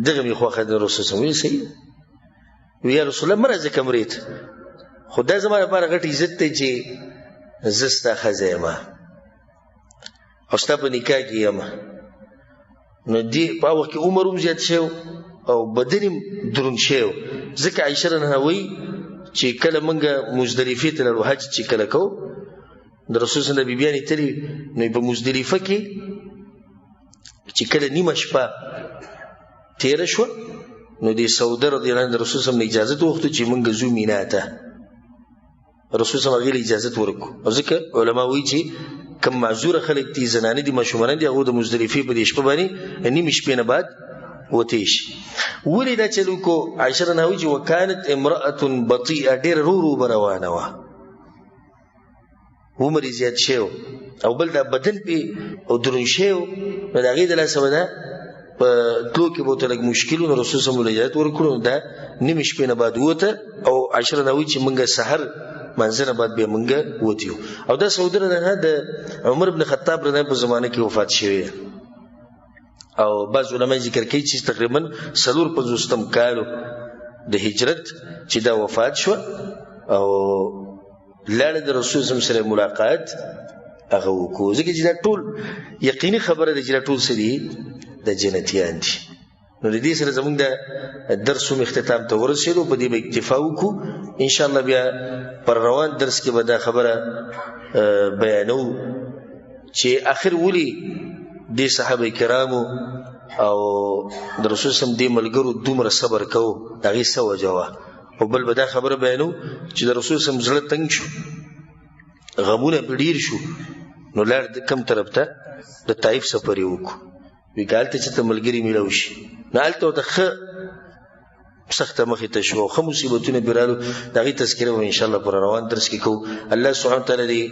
دغه مې خوښه ده. رسول صلی الله علیه وسلم صحیح وی یا رسول الله مه راځه کمرې ته، خو دا زما لپاره غټ عزت دی چې زه ستا ښځه یم او ستا په نکاح کې یم. نو دې په وخت کې عمر هم زیات شوی او بدن هم دروند شوی، ځکه عایشه رضی الله عنها وایي چې کله موږ مزدلفې ته لاړو، حج چې کله کوو، د رسول صلی الله علیه وسلم بیبیانې تللې، نو په مزدلفه کې چې کله نیمه شپه تېره شوه، نو دې سوده رضی الله عنها د رسول صلی الله علیه وسلم نه اجازت وغوښته چې موږ ځو مینا ته. رسول صلی الله علیه وسلم اجازت ورکړو. او ځکه علما وایي چې کوم معذوره خلک دي، زنانه دي، ماشومان دي، هغه د مزدلفې په دې شپه باندې نیمې شپې نه بعد وتی شي. ولې دا چل وکړو؟ عایشه رضی الله عنها وایي چې وکانت امرأة بطیئه، ډېره رو رو به روانه وه، عمر یې زیات شوی او بل دا بدن پې او دروند شوی، نو د هغې د لاسه به دا په تلو کې به ورته لږ مشکل و. نو رسول صلی الله علیه وسلم اجازت ورکړو، نو دا نیمې شپې نه بعد ووته. او عایشه رضی الله عنها وایي چې موږ سحر منځه نه بعد بیا موږ وتي یو. او دا سوده رضی الله عنها د عمر بن خطاب رضی الله په زمانه کې وفات شوې ده. او بعض علما ذکر کوي چې تقریبا 54 کالو د هجرت چې دا وفات شوه او لاړه د رسول صلی الله علیه وسلم سره ملاقات هغه وکړو. ځکه چې دا ټول یقیني خبره ده چې دا ټول څه دي، د جنتیان دي. نو د دې سره زموږ د درس هم اختتام ته ورسېدو، په دې به اکتفا وکړو. ان شاء الله بیا پر روان درس کې به دا خبره بیانو چې آخر ولي دې صحابه کرامو او د رسول سم دې ملګرو دومره صبر کوو، د هغې څه وجه وه. او بل به دا خبره بیانو چې د رسول سم زړه تنګ شو، غمونه پرې ډېر شو، نو لاړ د کم طرف ته، د طایف سفر یې وکړو. وی که هلته چې ته ملګري میلاو شي، نو هلته ورته ښه سخته مخې ته شو، ښه مصیبتونه پرې رالو. د هغې تذکره به انشاءالله په روان درس کې کوو. الله سبحانه وتعالی دې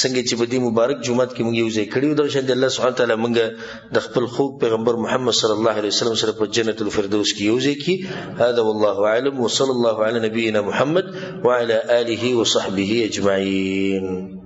څنګه چې په دې مبارک جومات کې موږ یو ځای کړي یو، دغه شان دې الله سبحانه وتعالی موږ د خپل خوږ پیغمبر محمد صلی الله علیه وسلم سره په جنت الفردوس کې یو ځای کړي. هذا والله اعلم، وصلى الله على نبينا محمد وعلى آله وصحبه اجمعين.